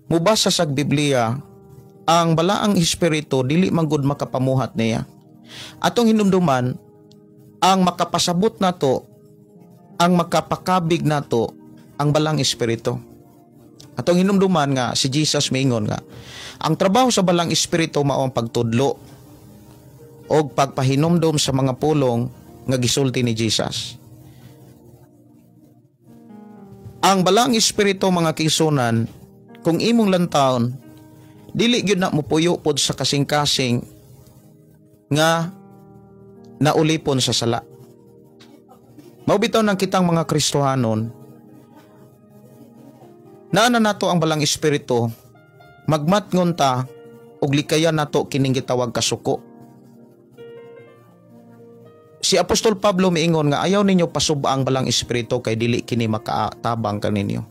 mubasa sa Biblia, ang Balaang Espiritu dili man gud makapamuhat niya. Atong hinumduman, ang makapasabot nato, ang makapakabig nato, ang Balaang Espiritu. Atong hinumduman nga si Jesus miingon nga ang trabaho sa Balaang Espiritu mao ang pagtudlo og pagpahinumdom sa mga pulong nga gisulti ni Jesus. Ang Balaang Espiritu, mga kaigsunan, kung imong lantawon, dili gyud na mopuyo pod sa kasing-kasing nga naulipon sa sala. Mao bitaw nang kitang mga Kristohanon, naa na nato ang Balaang Espiritu, magmatngon ta og likayan nato kining gitawag kasuko. Si Apostol Pablo miingon nga ayaw ninyo pasuba ang Balaang Espiritu kay dili kini makatabang kaninyo.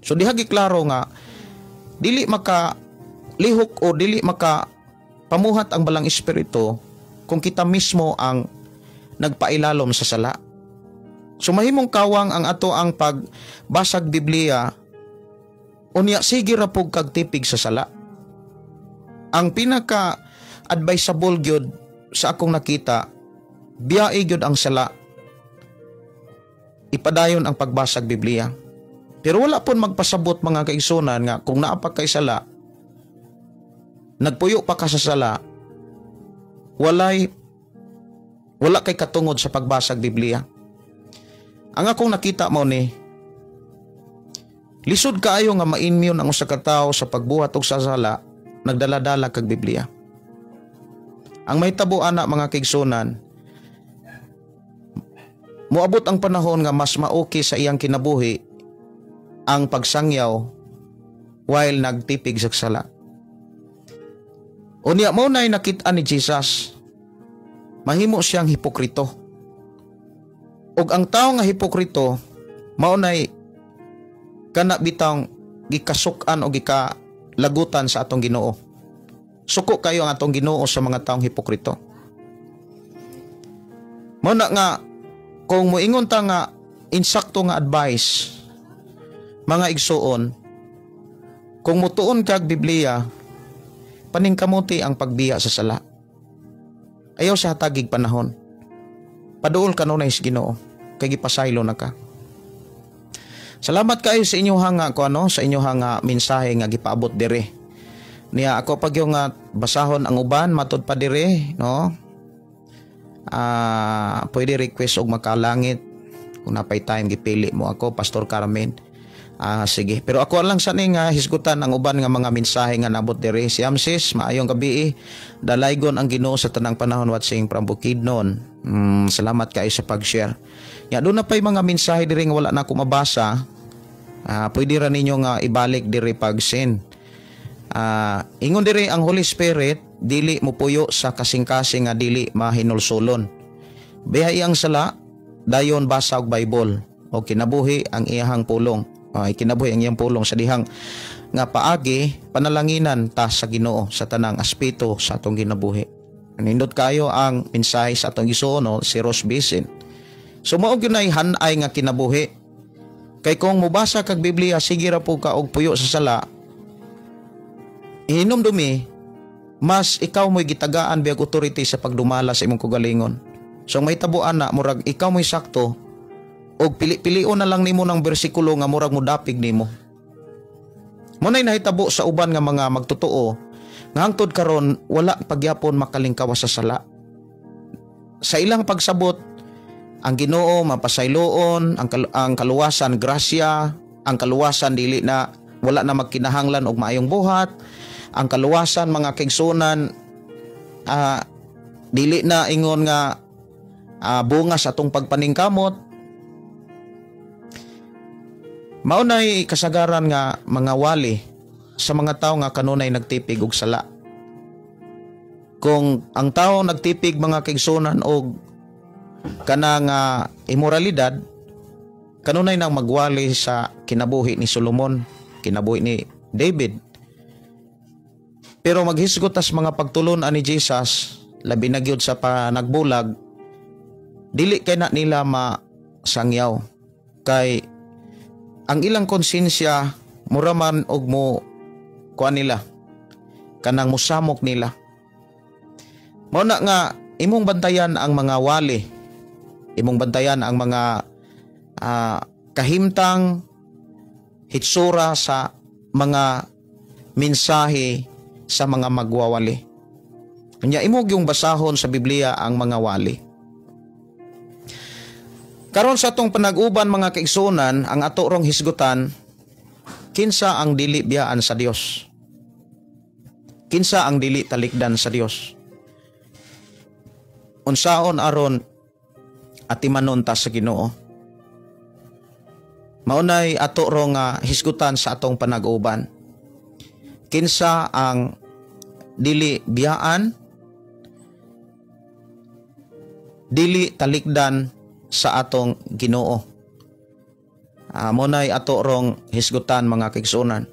So diha giklaro nga dili maka lihok o dili maka pamuhat ang Balaang Espiritu kung kita mismo ang nagpailalom sa sala. So mahimong kawang ang ato ang pagbasag Biblia, unya sige ra pug kag tipig sa sala. Ang pinaka advisable gyud sa akong nakita, biyae gyud ang sala, ipadayon ang pagbasag Biblia. Pero wala pon magpasabot, mga kaigsunan, nga kung naa pa kay sala, nagpuyo pa ka sa sala, wala kay katungod sa pagbasag Biblia. Ang akong nakita mo ni lisod kaayo nga ma-immune ang usa ka tawo sa pagbuhat og sa sala, nagdala-dala kag Biblia. Ang mahitabo ana, mga kaigsunan, moabot ang panahon nga mas maoki sa iyang kinabuhi ang pagsangyaw while nagtipig sa sala. Unya mo na'y nakita ni Jesus, mahimo siyang hipokrito. Ug ang tao nga hipokrito, mao nay kana bitang gikasuk-an o gikalagutan sa atong Ginoo. Suko kayo ang atong Ginoo sa mga taong hipokrito. Mao na nga kung moingon ta nga insakto nga advice, mga igsuon, kung mutuon kag Biblia, paningkamuti ang pagbiya sa sala. Ayaw sa hatagig panahon. Paduol ka nunay sa Ginoo kay gipasaylo na ka. Salamat kayo sa inyo nga ko ano, sa inyo nga mensahe nga gipaabot dire. Niya ako pag yung nga basahon ang uban matud pa dire, no? Pwede request og makalangit kung napay time, gipili mo ako, Pastor Carmen. Sige. Pero ako lang sa ni nga hisgutan ang uban nga mga mensahe nga nabot dire. Si Amsis, maayong gabi. Dalaygon ang Ginoo sa tanang panahon, watching from Bukidnon. Salamat kayo sa pag-share. Ya, doon na pa'y mga mensahe diri nga wala na ako mabasa. Pwede ra ninyo nga ibalik diri pag-send. Ingon diri, ang Holy Spirit dili mupuyo sa kasing-kasing nga dili mahinulsulon. Biyahi ang sala, dayon basa og Bible o kinabuhi ang iyahang pulong. Ay kinabuhi ang iyang pulong sa dihang nga paagi panalanginan ta sa Ginoo sa tanang aspeto sa atong ginabuhi. Nindot kayo ang mensahe sa atong Ginoo, no, si Rose Bisin. So mao gyud nay hanay nga kinabuhi. Kay kung mobasa kag Biblia, sige ra po ka og puyo sa sala, hinumdumi mas ikaw mo'y gitagaan biyag authority sa pagdumala sa imong kaugalingon. So may tabuan na murag ikaw mo'y sakto og pili-pilion na lang nimo ng bersikulo nga murag modapig nimo. Mo na'y nahitabo sa uban nga mga magtotoo nga hangtod karon wala pagyapon makalingkawas sa sala. Sa ilang pagsabot, ang Ginoo mapasayloon, ang kaluwasan grasya, ang kaluwasan dili na wala na magkinahanglan og maayong buhat, ang kaluwasan, mga kaigsunan, dili na ingon nga bunga sa atong pagpaningkamot. Mao nay kasagaran nga mga wali sa mga tao nga kanunay nagtipig og sala. Kung ang tao nagtipig, mga kaigsunan, og kanang imoralidad, kanunay nang magwali sa kinabuhi ni Solomon, kinabuhi ni David. Pero maghisgot tas mga pagtulon ani Jesus, labi na gyud sa panagbulag, dili kay na nila masangyaw. Kay ang ilang konsensya mura man og mo kuan nila, kanang musamok nila. Mao na nga imong bantayan ang mga wali, imong bantayan ang mga kahimtang hitsura sa mga mensahe sa mga magwawali. Nya imo yung basahon sa Biblia ang mga wali. Karon sa atong panag-uban, mga kaigsunan, ang ato rong hisgutan, kinsa ang dili biyaan sa Dios? Kinsa ang dili talikdan sa Dios? Unsaon aron atimanon ta sa Ginoo? Maunay ato ro nga hisgutan sa atong panag-uban. Kinsa ang dili biyaan, dili talikdan sa atong Ginoo? Munay ato rong hisgutan, mga kaigsunan.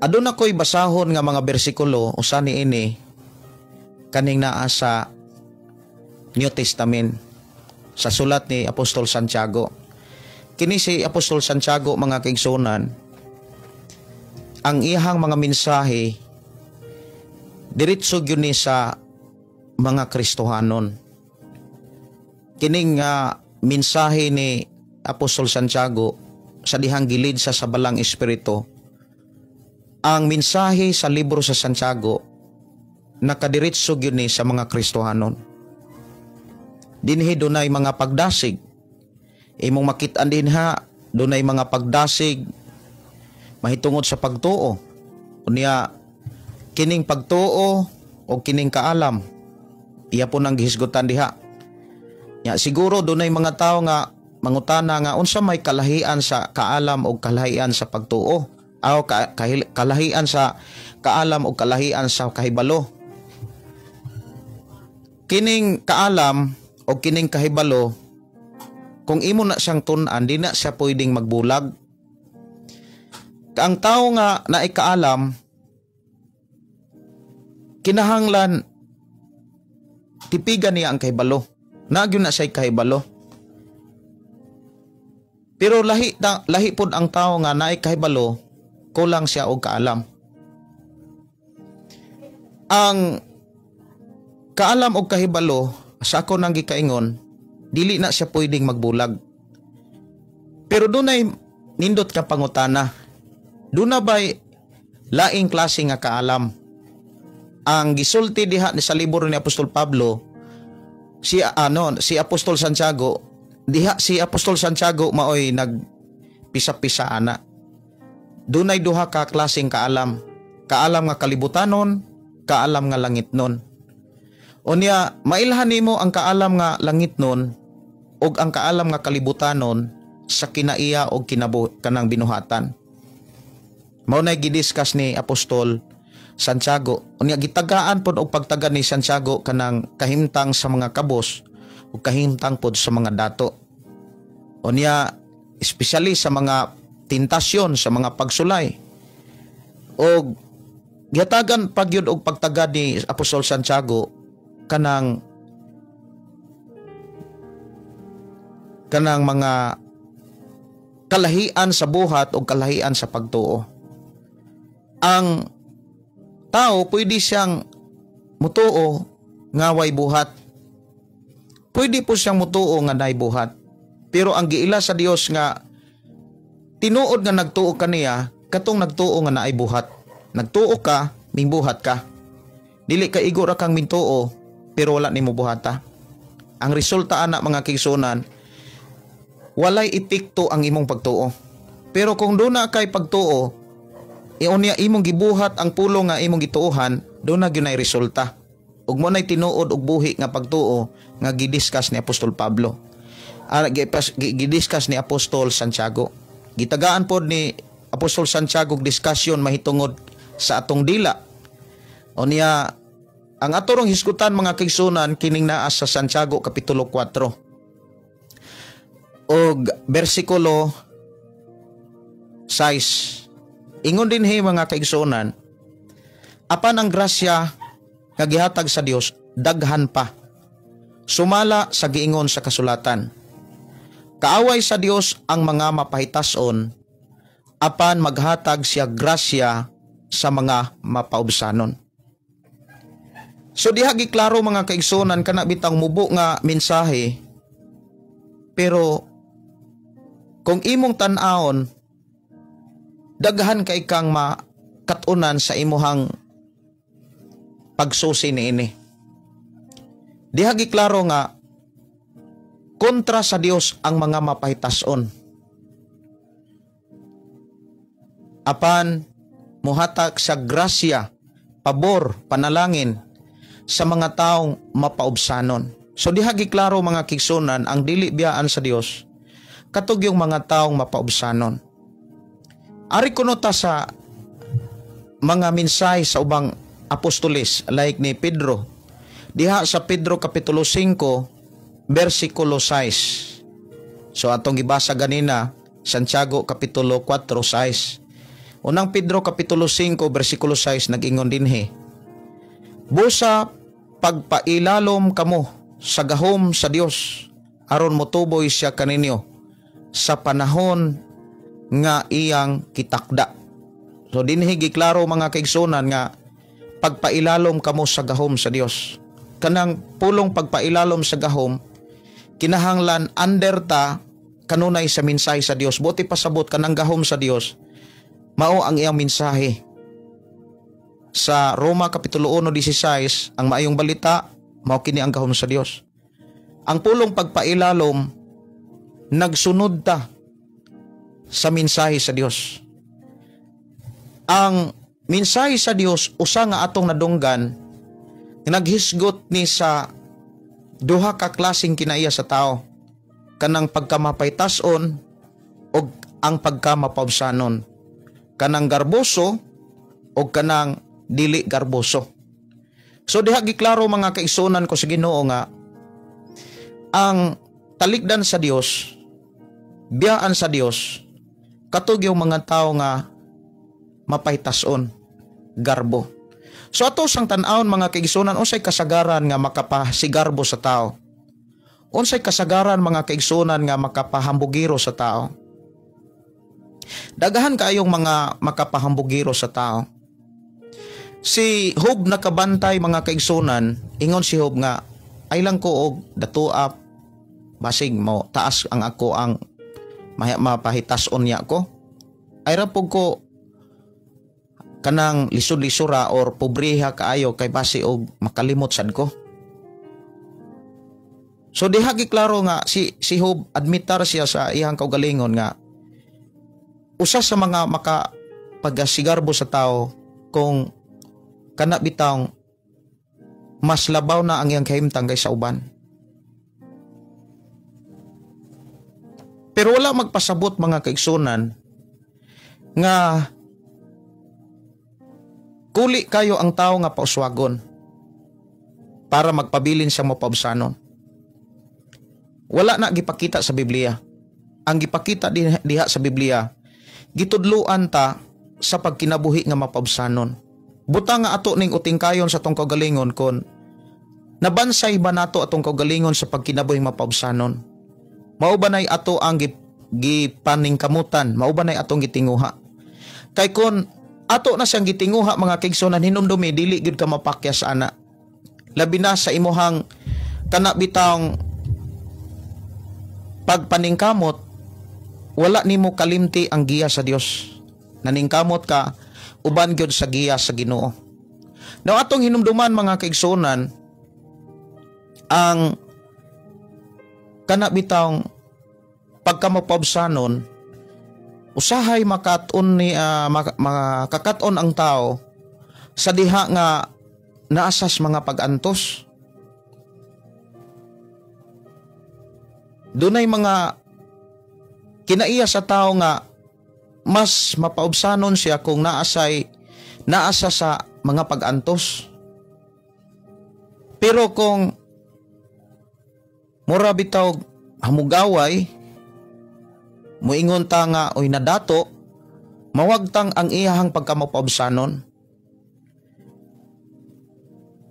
Aduna ko'y basahon nga mga bersikulo, usa ni ini kaning naa sa New Testament. Sa sulat ni Apostol Santiago. Kini si Apostol Santiago, mga kaigsunan, ang iyahang mga mensahe diretso gyud ni sa mga Kristohanon. Kining mensahe ni Apostol Santiago, sa dihang gi-lead sa Balaang Espiritu, ang mensahe sa libro sa Santiago nakadiretso gyud ni sa mga Kristohanon. Dinhi dunay mga pagdasig. Imong makit-an dinha, dunay mga pagdasig mahitungod sa pagtuo. Unya kining pagtuo o kining kaalam, iya po nang gihisgutan diha. Ya, siguro dunay mga tao nga mangutana nga unsa may kalahian sa kaalam o kalahian sa pagtuo o kalahian sa kaalam o kalahian sa kahibalo. Kining kaalam o kining kahibalo, kung imo na siyang tun-an, di na siya pwedeng magbulag. Ang tao nga naikaalam, kinahanglan tipigan niya ang kahibalo. Nagyo na siya kahibalo. Pero lahi pod ang tao nga naay kahibalo, kulang siya og kaalam. Ang kaalam og kahibalo, sa ako nang gikaingon, dili na siya pwedeng magbulag. Pero dunay nindot ka pangutana. Duna ba'y laing klase nga kaalam? Ang gisulti diha ni sa libro ni Apostol Pablo, si ano, si Apostol Santiago, diha si Apostol Santiago maoy nagpisa-pisa ana. Dunay duha ka klaseng kaalam. Kaalam nga kalibutanon, kaalam nga langitnon. Unya, mailhan nimo ang kaalam nga langitnon ug ang kaalam nga kalibutanon sa kinaiya og kanang binuhatan. Mao nay gidiscuss ni Apostol Santiago. Unya gitagaan pod og pagtaga ni Santiago kanang kahimtang sa mga kabos ug kahimtang pod sa mga dato. Unya, especially sa mga tentasyon, sa mga pagsulay. Og gihatagan pagyud og pagtaga ni Apostol Santiago kanang mga kalahian sa buhat o kalahian sa pagtuo. Ang tao pwede siyang mutuo nga way buhat. Pwede po siyang mutuo nga nay buhat. Pero ang giila sa Dios nga tinuod nga nagtuo kaniya, katong nagtuo nga naay buhat. Nagtuo ka, mingbuhat ka. Dili ka igo ra kang mintuo pero wala nimo buhata. Ang resulta ana, mga kaigsunan, walay epekto ang imong pagtuo. Pero kung duna kay pagtuo, unya imong gibuhat ang pulong nga imong gituohan, duna gyud nay resulta. Ug mo nay tinuod og buhi nga pagtuo nga gidiscuss ni Apostol Pablo. Gidiscuss ni Apostol Santiago. Gitagaan pod ni Apostol Santiago og discussion mahitungod sa atong dila. Unya ang ato rong hisgutan, mga kaigsunan, kining naa sa Santiago kapitulo 4 og bersikulo 6. Ingon dinhi, mga kaigsunan, "Apan ang grasya nga gihatag sa Dios daghan pa. Sumala sa giingon sa kasulatan, 'Kaaway sa Dios ang mga mapahitason, apan maghatag siya grasya sa mga mapaubsanon.'" So diha giklaro, mga kaigsunan, kana bitang mubo nga mensahe, pero kung imong tan-awon, daghan kay kang makatunan sa imuhang pagsusi niini. Diha giklaro nga kontra sa Dios ang mga mapahitason. Apan muhatag sa grasya, pabor, panalangin sa mga taong mapaubsanon. So diha giklaro, mga kaigsunan, ang dili biyaan sa Dios katong yung mga taong mapaubsanon. Ari kuno ta sa mga mensahe sa ubang apostoles like ni Pedro. Diha sa Pedro kapitulo 5 bersikulo 6. So atong gibasa ganina, Santiago kapitulo 4 6. Unang Pedro kapitulo 5 bersikulo 6, nag-ingon dinhi, "Busa pagpailalom kamo sa gahom sa Dios aron motuboy siya kaninyo sa panahon nga iyang kitakda. So dinhi giklaro, mga kaigsunan, nga pagpailalom kamo sa gahom sa Dios. Kanang pulong pagpailalom sa gahom, kinahanglan under ta kanunay sa mensahe sa Dios. Buot ipasabot, kanang gahom sa Dios mao ang iyang mensahe. Sa Roma kapitulo 1:16, ang maayong balita mao kini ang gahom sa Dios. Ang pulong pagpailalom, nagsunod ta sa mensahe sa Dios. Ang mensahe sa Dios usa nga atong nadunggan, naghisgot ni sa duha ka klaseng kinaiya sa tao, kanang pagkamapaytas-on ug ang pagkamapaubsanon, kanang garboso o kanang dili garboso. So diha giklaro, mga kaigsunan ko sa Ginoo, nga ang talikdan sa Dios, biyaan sa Dios, katog yung mga tao nga mapaytason, garbo. So ato sang tan-awon, mga kaigsunan, unsay kasagaran nga makapasigarbo sa tao? Unsay kasagaran, mga kaigsunan, nga makapahambugiro sa tao? Daghan kaayong mga makapahambugiro sa tao. Si Job nakabantay, mga kaigsunan, ingon si Job nga ay lang ko og datoa, basig mo taas ang ako ang mapahitason niya ko. Ay ra pud ko kanang lisod-lisura or pobreha kaayo kay basi og makalimot sad ko. So diha giklaro nga si si Job admitar siya sa iyang kaugalingon nga usa sa mga maka pagasigarbo sa tao kung kana bitawng mas labaw na ang iyang kahimtang kaysa uban. Pero wala magpasabot, mga kaigsunan, nga kuli kayo ang tao nga pauswagon para magpabilin sa mapaubsanon. Wala na gipakita sa Biblia. Ang gipakita diha sa Biblia, gitudluan ta sa pagkinabuhi nga mapaubsanon. Buta nga ato ning utingkayon sa atong kaugalingon kon nabansay ba nato atong kaugalingon sa pagkinabuhi mapaubsanon. Mao ba nay ato ang gipaningkamutan, mao ba nay atong gitinguha? Kay kon ato na siyang gitinguha, mga kaigsunan, hinumdumi dili gyud ka mapakyas ana. Labi na sa imuhang kana bitawng pagpaningkamot, wala nimo kalimti ang giya sa Dios. Naningkamot ka uban gyud sa giya sa Ginoo. Now atong hinumduman, mga kaigsunan, ang kana bitawng pagkamapabsanon, usahay makat-on ni makakat-on ang tao sa diha nga naasas mga pag-antos. Dunay mga kinaiya sa tao nga mas mapaubsanon siya kung naasa sa mga pag-antos. Pero kung mura bitaw hamugaway, muingon ta nga oy nadato, mawagtang ang iyahang pagkamapaubsanon.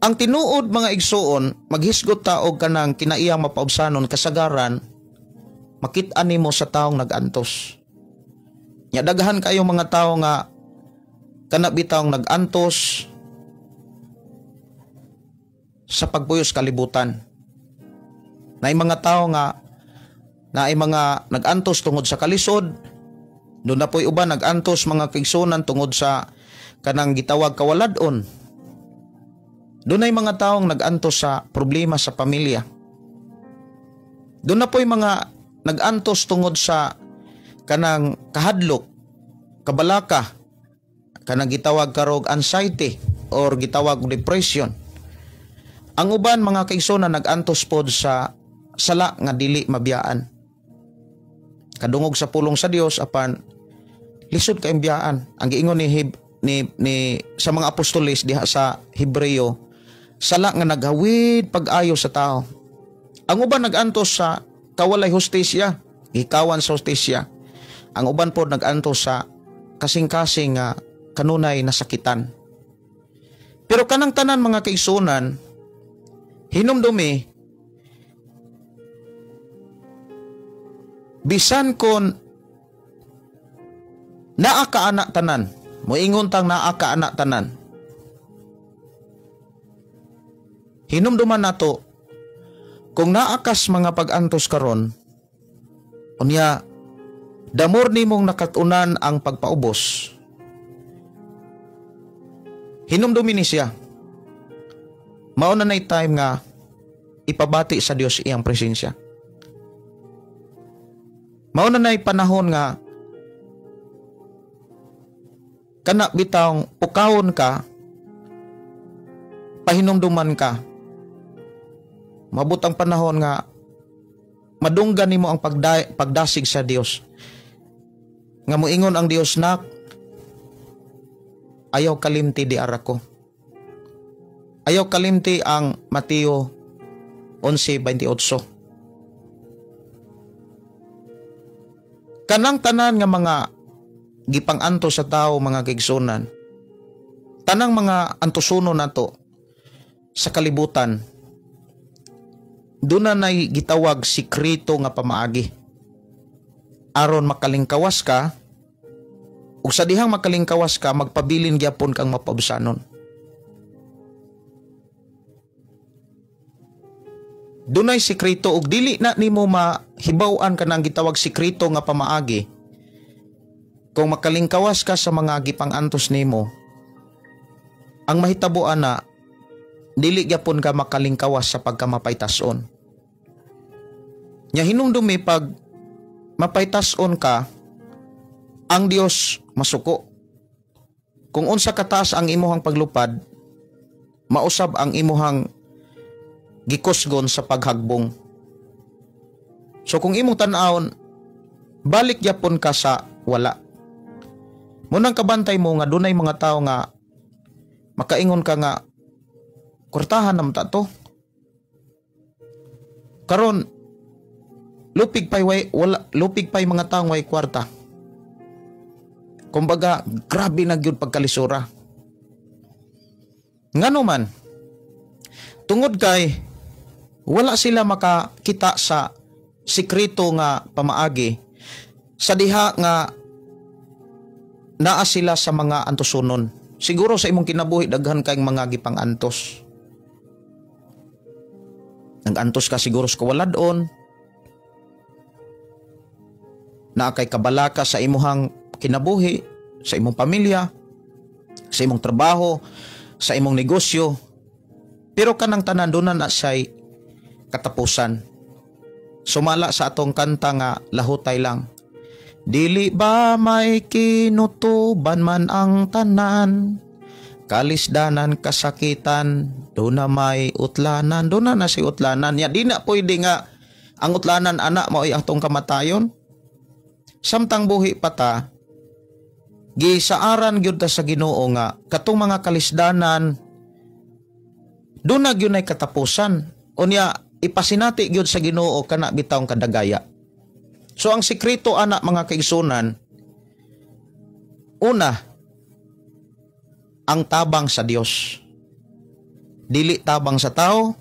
Ang tinuod, mga igsuon, maghisgot ta og kanang kinaiyang mapaubsanon, kasagaran makit-an nimo sa taong nag-antos. Nya daghan kayo mga tao nga kana bitawng nag-antos sa pagpuyos kalibutan. Naay mga tao nga naay mga nag-antos tungod sa kalisod, doon na po'y uban nag-antos, mga kaigsunan, tungod sa kanang gitawag kawaladon. Doon ay mga taong nag-antos sa problema sa pamilya. Doon na po'y mga nag-antos tungod sa kanang kahadlok, kabalaka, kanang gitawag karog anxiety or gitawag depression. Ang uban, mga kaigsunan, nag-antos pod sa sala nga dili mabiyaan. Kadungog sa pulong sa Dios apan lisod kay biyaan. Ang giingon ni, Heb, ni, ni sa mga apostoles diha sa Hebreo, sala nga naghawid pag-ayo sa tao. Ang uban nag-antos sa kawalay hustisya, gikawan sa hustisya. Ang uban po nag-antos sa kasing-kasing nga kanunay nasakitan. Pero kanang tanan, mga kaigsunan, hinumdumi Bisan kon naa ka ana tanan, moingon tang naa ka ana tanan, hinumduman nato kung naa kas mga pag-antos karon, unya damor nimong nakatunan ang pagpaubos, hinumdumi ni siya. Mao na nay time nga ipabati sa Dios iyang presensya. Mao na nay panahon nga kana bitawng pukawon ka, pahinumduman ka. Mabot ang panahon nga madunggan nimo ang pagdasig sa Dios. Nga moingon ang Dios, nak, ayaw kalimti di ara ko. Ayaw kalimti ang Mateo 11:28. Kanang tanan nga mga gipang-antos sa tao, mga kaigsunan, tanang mga antosuno nato sa kalibutan, doon na nay gitawag sikreto nga pamaagi. Aron makalingkawas ka, ug sa dihang makalingkawas ka, magpabilin gyapon kang mapaubsanon. Dunay sikreto ug dili na nimo mahibaw-an kanang gitawag sikreto nga pamaagi. Kung makalingkawas ka sa mga gipang-antos nimo, ang mahitabo ana, dili gyapon ka makalingkawas sa pagkamapaytas-on. Nya hinumdumi pag mapaytas-on ka, ang Dios masuko. Kung unsa kataas ang imuhang paglupad, mausab ang imuhang gikusgon sa paghagbong. So kung imong tan-awon, balik gyapon ka sa wala. Munang kabantay mo nga dunay mga tawo nga makaingon ka nga kwartahan naman ta to. Karon lupig pay way, wala, lupig pay mga tawo way kwarta. Kumbaga grabe na gyud pagkalisura. Ngano man, tungod kay wala sila makakita sa sikreto nga pamaagi sa diha nga naa sila sa mga antosunon. Siguro sa imong kinabuhi daghan kayong mga gipang-antos. Nag-antos ka siguro sa kawaladon, naa kay kabalaka sa imuhang kinabuhi, sa imong pamilya, sa imong trabaho, sa imong negosyo. Pero kanang tanan doon na siya'y katapusan. Sumala sa atong kanta nga lahutay lang. Dili ba may kinutuban man ang tanan, kalisdanan, kasakitan, doon na may utlanan, doon na na si utlanan. Ya, di na pwede nga ang utlanan anak mao'y atong kamatayon. Samtang buhi pa ta, gisaaran gyud ta sa Ginoo nga katong mga kalisdanan doon na gyud nay katapusan. Unya ipasinati gyud sa Ginoo kana bitawng kadagaya. So ang sikreto ana mga kaigsunan, una, ang tabang sa Dios. Dili tabang sa tao,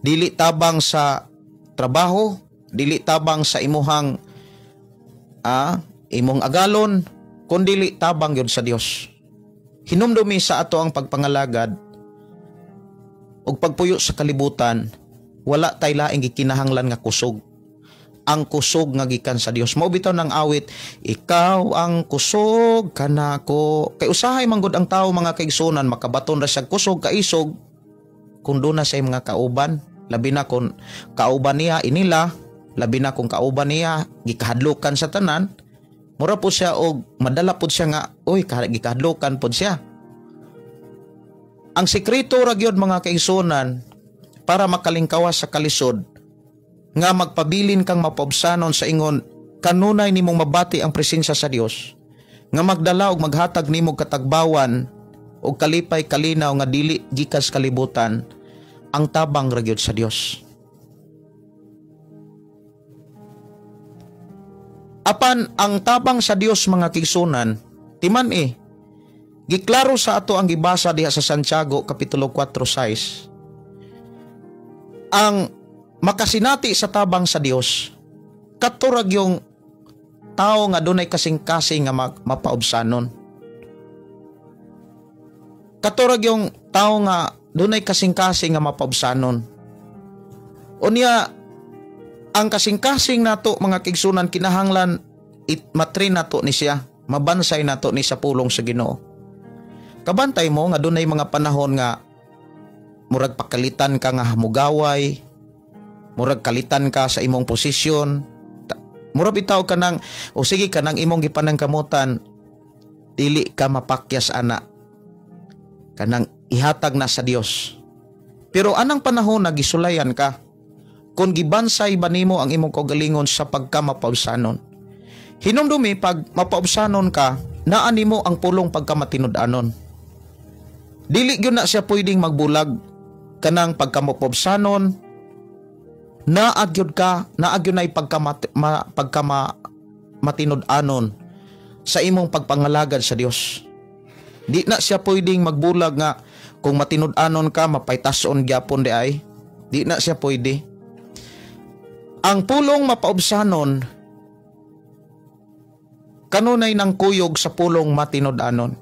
dili tabang sa trabaho, dili tabang sa imuhang imong agalon, kundili tabang gyud sa Dios. Hinumdumi sa ato ang pagpangalagad ug pagpuyo sa kalibutan, wala tay laing gikinahanglan nga kusog. Ang kusog nga gikan sa Dios. Mao bitaw nang awit, ikaw ang kusog kanako. Kay usahay manggod ang tawo mga kaigsunan, makabaton ra siya kusog kaisog kung doon na sa mga kauban, labi na kung kauban niya inila, labi na kung kauban niya gikahadlokan sa tanan, mura po siya og madala po siya nga, uy, gikahadlokan po siya. Ang sikreto ra gyud mga kaigsunan para makalingkawas sa kalisod nga magpabilin kang mapaubsanon sa ingon kanunay nimong mabati ang presensya sa Dios, nga magdala og maghatag nimo katagbawan og kalipay kalinaw nga dili gikan sa kalibutan, ang tabang ra gyud sa Dios. Apan ang tabang sa Dios mga kaigsunan, timan giklaro sa ato ang gibasa diha sa Santiago Kapitulo 4:6. Ang makasinati sa tabang sa Dios Katurag yung tao nga dunay kasing-kasing nga mapaubsanon. Katurag yung tao nga dunay kasing-kasing nga mapaubsanon. Unya, ang kasing-kasing nato mga kaigsunan kinahanglan matrin nato ni siya, mabansay nato ni sa pulong sa Ginoo. Kabantay mo nga dunay mga panahon nga murag pakalitan ka nga mugaway, murag kalitan ka sa imong posisyon, murag bitaw ka nang, o sige ka nang imong gipanangkamutan, dili ka mapakyas ana, kanang ihatag na sa Dios. Pero anang panahon na gisulayan ka, kung gibansay ba nimo ang imong kaugalingon sa pagkamapaubsanon. Hinumdumi pag mapaubsanon ka, naa nimo ang pulong pagkamatinud-anon. Dili gyud na siya pwedeng magbulag kanang pagkamapaubsanon, naa gyud ka, naa gyud nay pagkamatinud-anon sa imong pagpangalagad sa Dios. Di na siya pwedeng magbulag nga kung matinud-anon ka mapaytason gyapon di ay. Di na siya pwede. Ang pulong mapaubsanon kanunay nang kuyog sa pulong matinud-anon.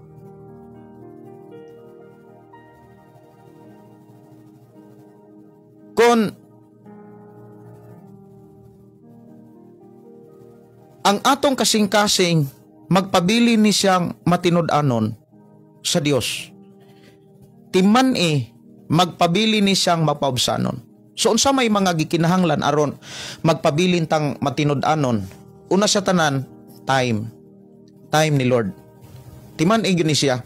Kung ang atong kasing-kasing magpabili ni siyang matinud-anon sa Dios, timan magpabili ni siyang mapaubsanon. So unsa may mga gikinahanglan aron magpabilin tang matinud-anon? Una sa tanan, time. Time ni Lord. Timan gyud ni siya.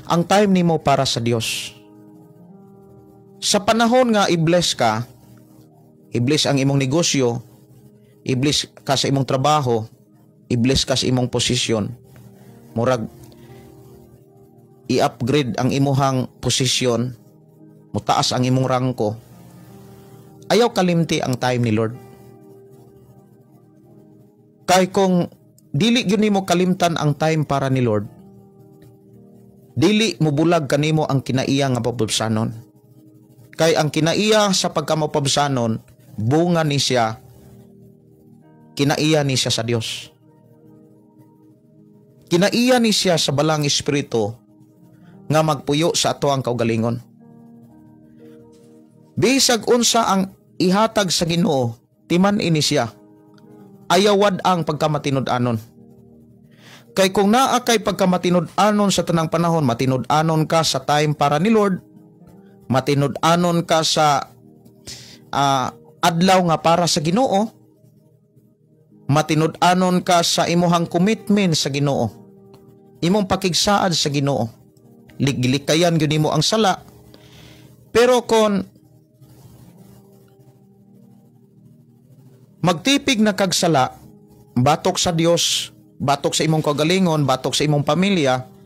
Ang time nimo para sa Dios. Sa panahon nga i-bless ka, i-bless ang imong negosyo, i-bless ka sa imong trabaho, i-bless ka sa imong posisyon. Murag i-upgrade ang imuhang posisyon, mutaas ang imong rangko. Ayaw kalimti ang time ni Lord. Kay kung dili gyud nimo kalimtan ang time para ni Lord, dili mobulag kanimo ang kinaiya nga pabubsanon. Kay ang kinaiya sa pagkamapabsanon, bunga ni siya, kinaiya ni siya sa Dios. Kinaiya ni siya sa balang espiritu nga magpuyo sa ato ang kaugalingon. Bisag unsa ang ihatag sa Ginoo, timan ini siya. Ayawad ang pagkamatinud-anon. Kay kung naa kay pagkamatinud-anon sa tanang panahon, matinud-anon ka sa time para ni Lord, matinud-anon ka sa adlaw nga para sa Ginoo, matinud-anon ka sa imuhang commitment sa Ginoo, imong pakigsaad sa Ginoo, gilikayan gyud nimo ang sala. Pero kon magtipig na kag sala, batok sa Dios, batok sa imong kagalingon, batok sa imong pamilya,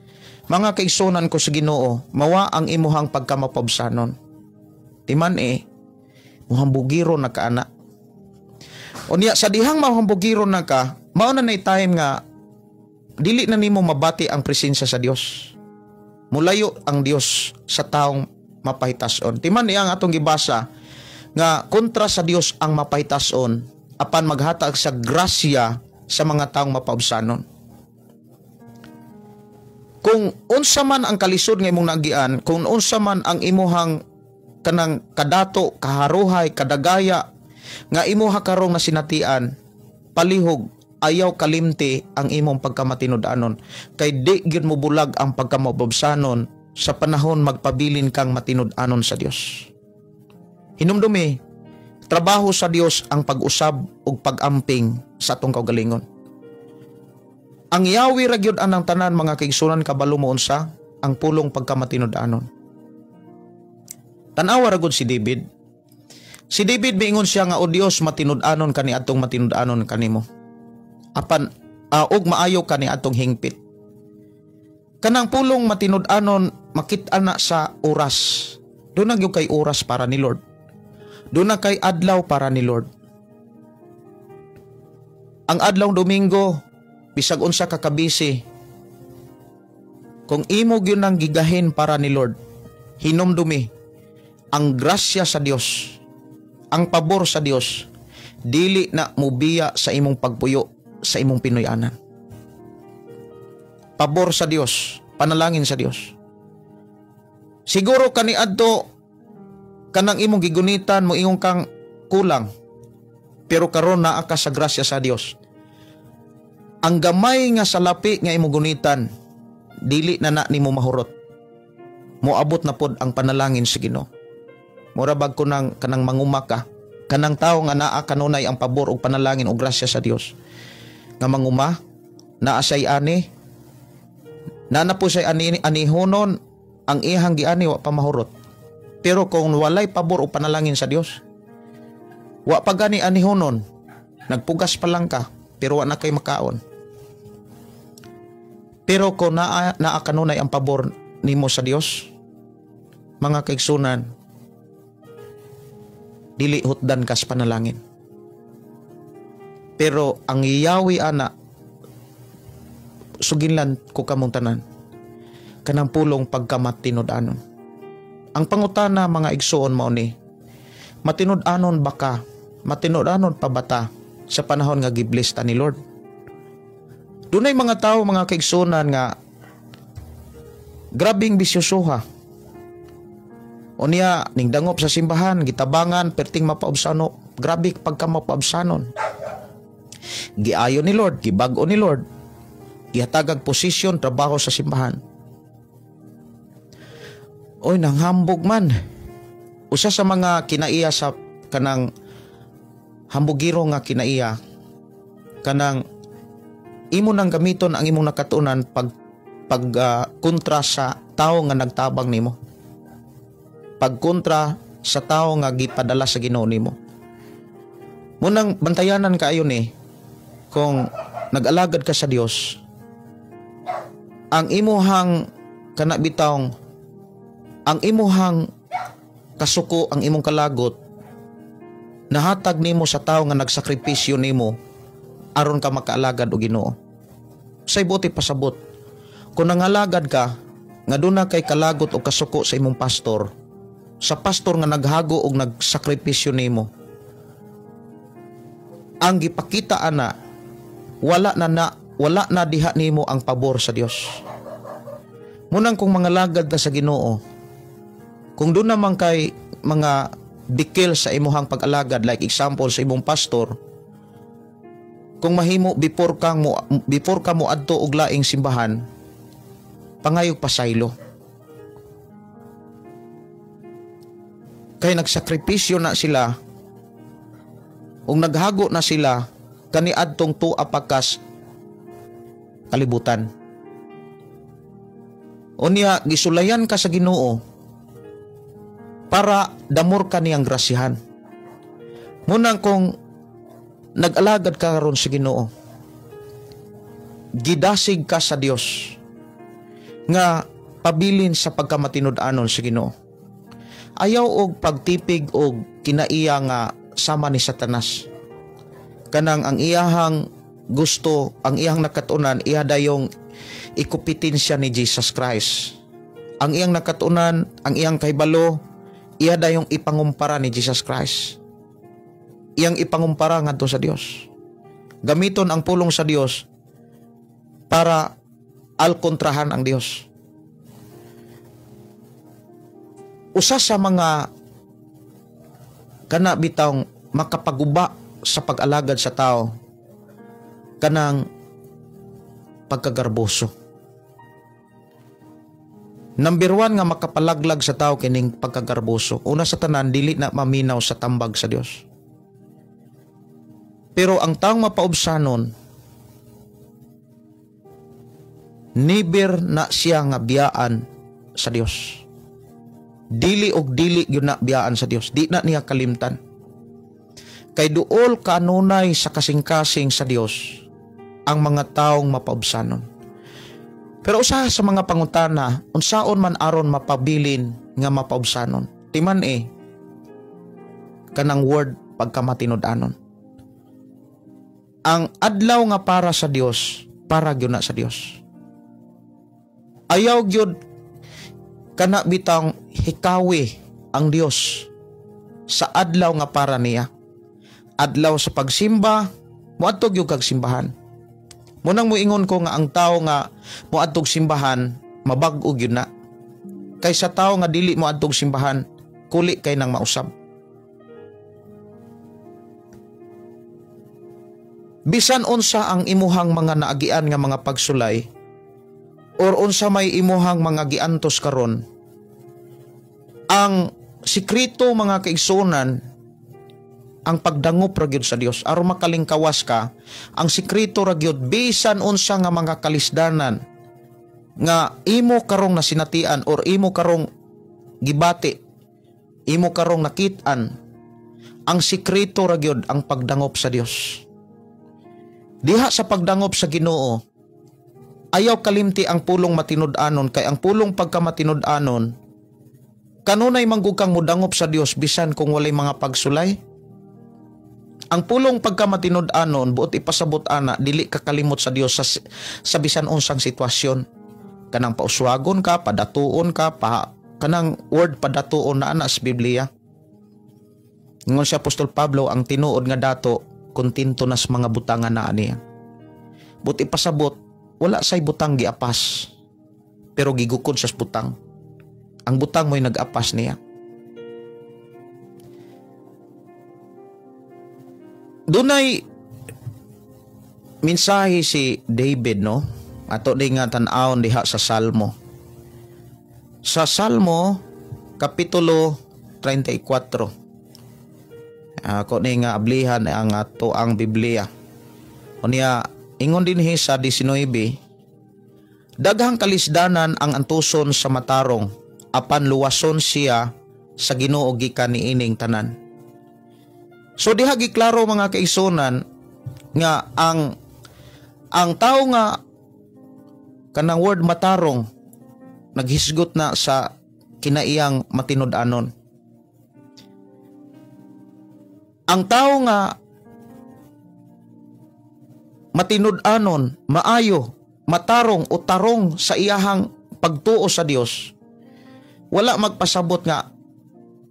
mga kaigsunan ko sa Ginoo, mawa ang imuhang pagkamapabsanon. Timan muhambugiro na ka ana. Unya sa dihang muhambugiro na ka, mao na nay time nga dili na nimo mabati ang presensya sa Dios. Mulayo ang Dios sa taong mapahitason. Timan ang atong gibasa nga kontra sa Dios ang mapahitason, apan maghatag sa grasya sa mga taong mapaubsanon. Kung unsa man ang kalisod nga imong naagian, kung unsa man ang imuhang kanang kadato, kaharuhay, kadagaya nga imuha karong nasinatian, palihog ayaw kalimti ang imong pagkamatinud-anon, kay di gyud mo bulag ang pagkamabubsanon sa panahon magpabilin kang matinud-anon sa Dios. Hinumdumi, trabaho sa Dios ang pag-usab ug pag-amping sa atong kaugalingon. Ang yawi ra gyud anang tanan mga kaigsunan, kabalo mo unsa ang pulong pagkamatinud-anon. Tan-awa ra gud si David. Si David miingon siya nga, o Dios, matinud-anon kani atong matinud-anon kanimo. Apan og maayo kani atong hingpit. Kanang pulong matinud-anon makit-an na sa oras. Doon na gyud kay oras para ni Lord. Doon na kay adlaw para ni Lord. Ang adlaw Domingo, bisag unsa ka kabisi, kung imo gyud nang gigahin para ni Lord, hinumdumi ang grasya sa Dios, ang pabor sa Dios, Dili na mubiya sa imong pagpuyo sa imong Pinoy-anan. Pabor sa Dios, panalangin sa Dios. Siguro kaniadto kanang imong gigunitan mo ingon kang kulang. Pero karon naa ka sa grasya sa Dios. Ang gamay nga salapi nga imong gunitan, dili na na nimo mahurot. Moabot na pod ang panalangin sa Ginoo. Mura bag ko nang kanang manguma ka, kanang tawo nga naa kanunay ang pabor og panalangin og grasya sa Dios. Nga manguma, naa say ani, naa na po say ani anihonon ang iyang giani wa pa mahurot. Pero kung walay pabor o panalangin sa Dios, wa pa gani anihonon, nagpugas pa lang ka, pero wa na kay makaon. Pero kung naa kanunay ang pabor nimo sa Dios, mga kaigsunan, dili hutdan kas panalangin. Pero ang iyawi ana, suginlan ko kamong tanan, kanang pulong pagkamatinud-anon. Ang pangutana, mga igsuon, mao ni, matinud-anon ba ka? Matinud-anon pa ba ta sa panahon nga gibless ta ni Lord? Dunay mga tao, mga kaigsunan, nga grabing bisyosoha. Unya, ning dangop sa simbahan, gitabangan, perting mapaubsano, grabe pagka mapaubsanon. Giayo ni Lord, gibag-o ni Lord, gihatagag posisyon, trabaho sa simbahan. Oy, nanghambog man. Usa sa mga kinaiya sa kanang hambugiro nga kinaiya, kanang imo nang gamiton ang imong nakatunan pag kontra sa tao nga nagtabang nimo. Pagkontra sa tao nga gipadala sa Ginoo nimo. Munang bantayanan kaayo ni kung nag-alagad ka sa Dios, ang imuhang kana bitawng ang imuhang kasuko, ang imong kalagot, nahatag nimo sa tao nga nagsakripisyo nimo aron ka makaalagad og Ginoo. Say buti pasabot, kung nangalagad ka nga duna kay kalagot o kasuko sa imong pastor, sa pastor nga naghago og nagsakripisyo nimo, ang gipakita ana, wala na diha nimo ang pabor sa Dios. Munang kung mangalagad ka sa Ginoo, kung doon naman kay mga dikil sa imuhang pag-alagad, like example sa imong pastor, kung mahimo before ka mo adto og laing simbahan, pangayog pasaylo. Kay nagsakripisyo na sila ug naghago na sila kaniadtong tua pakas kalibutan. Unya gisulayan ka sa Ginoo para damor ka niyang grasyahan. Munang kung nag-alagad ka karon sa Ginoo, gidasig ka sa Dios nga pabilin sa pagkamatinud-anon sa Ginoo. Ayaw og pagtipig og kinaiya nga sama ni Satanas. Kanang ang iyahang gusto, ang iyang nakatunan, iya dayong ikupitin siya ni Jesus Christ. Ang iyang nakatunan, ang iyang kahibalo, iya dayong ipangumpara ni Jesus Christ. Iyang ipangumpara ngadto sa Dios. Gamiton ang pulong sa Dios para alkontrahan ang Dios. Usa sa mga kana bitawng makapaguba sa pag-alagad sa tao, kanang pagkagarboso. Number 1 nga makapalaglag sa tao kining pagkagarboso. Una sa tanan, dili na maminaw sa tambag sa Dios. Pero ang taong mapaubsanon, never na siya nga biyaan sa Dios. Dili og dili gyud na biyaan sa Dios. Di na niya kalimtan. Kay duol kanunay sa kasing-kasing sa Dios ang mga taong mapaubsanon. Pero usa sa mga pangutana, unsaon man aron mapabilin nga mapaubsanon? Timan kanang word pagkamatinud-anon. Ang adlaw nga para sa Dios, para gyud na sa Dios. Ayaw gyud kana bitang hikawi ang Dios sa adlaw nga para niya. Adlaw sa pagsimba, moadto gyud kag simbahan. Munang moingon ko nga ang tao nga moadtog simbahan, mabag-o gyud na. Kaysa tao nga dili moadtog simbahan, kuli kay nang mausab. Bisan unsa ang imuhang mga naagian nga mga pagsulay or unsa may imuhang mga giantos karon, ang sikreto mga kaigsunan, ang pagdangop ra gyud sa Dios aron makalingkawas ka. Ang sikreto ra gyud, bisan unsa nga mga kalisdanan nga imo karong nasinatian or imo karong gibati, imo karong nakit-an, ang sikreto ra gyud ang pagdangop sa Dios. Diha sa pagdangop sa Ginoo, ayaw kalimti ang pulong matinud-anon, kay ang pulong pagkamatinud-anon, kanunay manggug kang mudangop sa Dios bisan kung walay mga pagsulay. Ang pulong pagkamatinud-anon, buot ipasabot ana, dili ka kalimot sa Dios sa bisan unsang sitwasyon. Kanang pauswagon ka, padatuon ka, kanang word padatuon na ana sa Biblia. Ingon si Apostol Pablo, ang tinuod nga dato, kontento nas mga butangan na niya. Buti pasabot, wala say butang giapas, pero gigukod sa butang. Ang butang mo'y nag-apas niya. Dunay mensahe si David, no? Ato di nga tan-awon diha sa Salmo. Sa Salmo, Kapitulo 34. Ako ni nga ablihan ang ato ang Biblia. Unya, ingon dinhi sa 19, daghang kalisdanan ang antuson sa matarong, apan luwason siya sa Ginoo gikan niining tanan. So diha giklaro mga kaigsunan nga ang tao nga kanang word matarong naghisgot na sa kinaiyang matinud-anon. Ang tao nga matinud-anon, maayo, matarong o tarong sa iyahang pagtuo sa Dios, wala magpasabot nga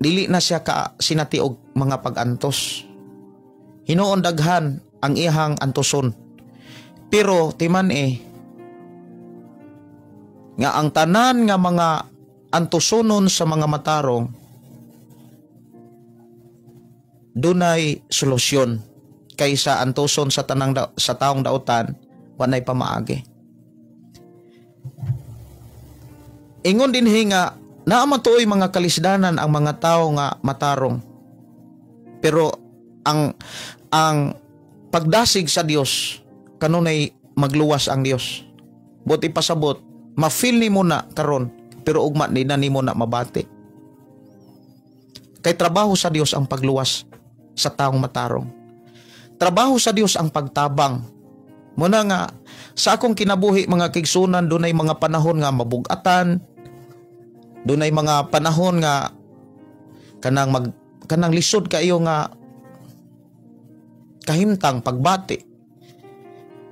dili na siya ka sinatiog mga pag-antos. Hinuon daghan ang iyahang antoson. Pero timan nga ang tanan nga mga antosonon sa mga matarong dunay solusyon kaysa antoson sa tanang sa taong dautan, wanay pamaagi. Ingon dinhi nga naa man tuoy mga kalisdanan ang mga tawo nga matarong. Pero ang pagdasig sa Dios kanunay magluwas ang Dios. Buti pasabot, ma-feel nimo na karon pero ugma ni na nimo na mabati. Kay trabaho sa Dios ang pagluwas sa taong matarong. Trabaho sa Dios ang pagtabang. Muna nga sa akong kinabuhi mga kaigsunan, dunay mga panahon nga mabugatan, dunay mga panahon nga kanang lisod kayo nga kahimtang pagbati.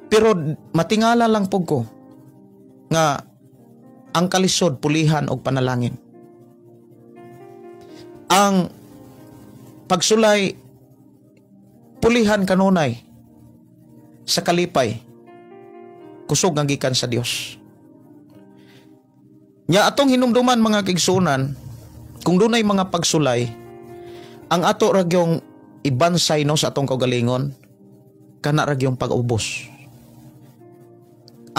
Pero matingala lang pug ko nga ang kalisod pulihan og panalangin. Ang pagsulay pulihan kanunay sa kalipay, kusog nga gikan sa Dios. Nya atong hinumduman mga kaigsunan, kung dunay mga pagsulay, ang ato ra gyung ibansay no sa atong kaugalingon, kana ra gyung pag-ubos.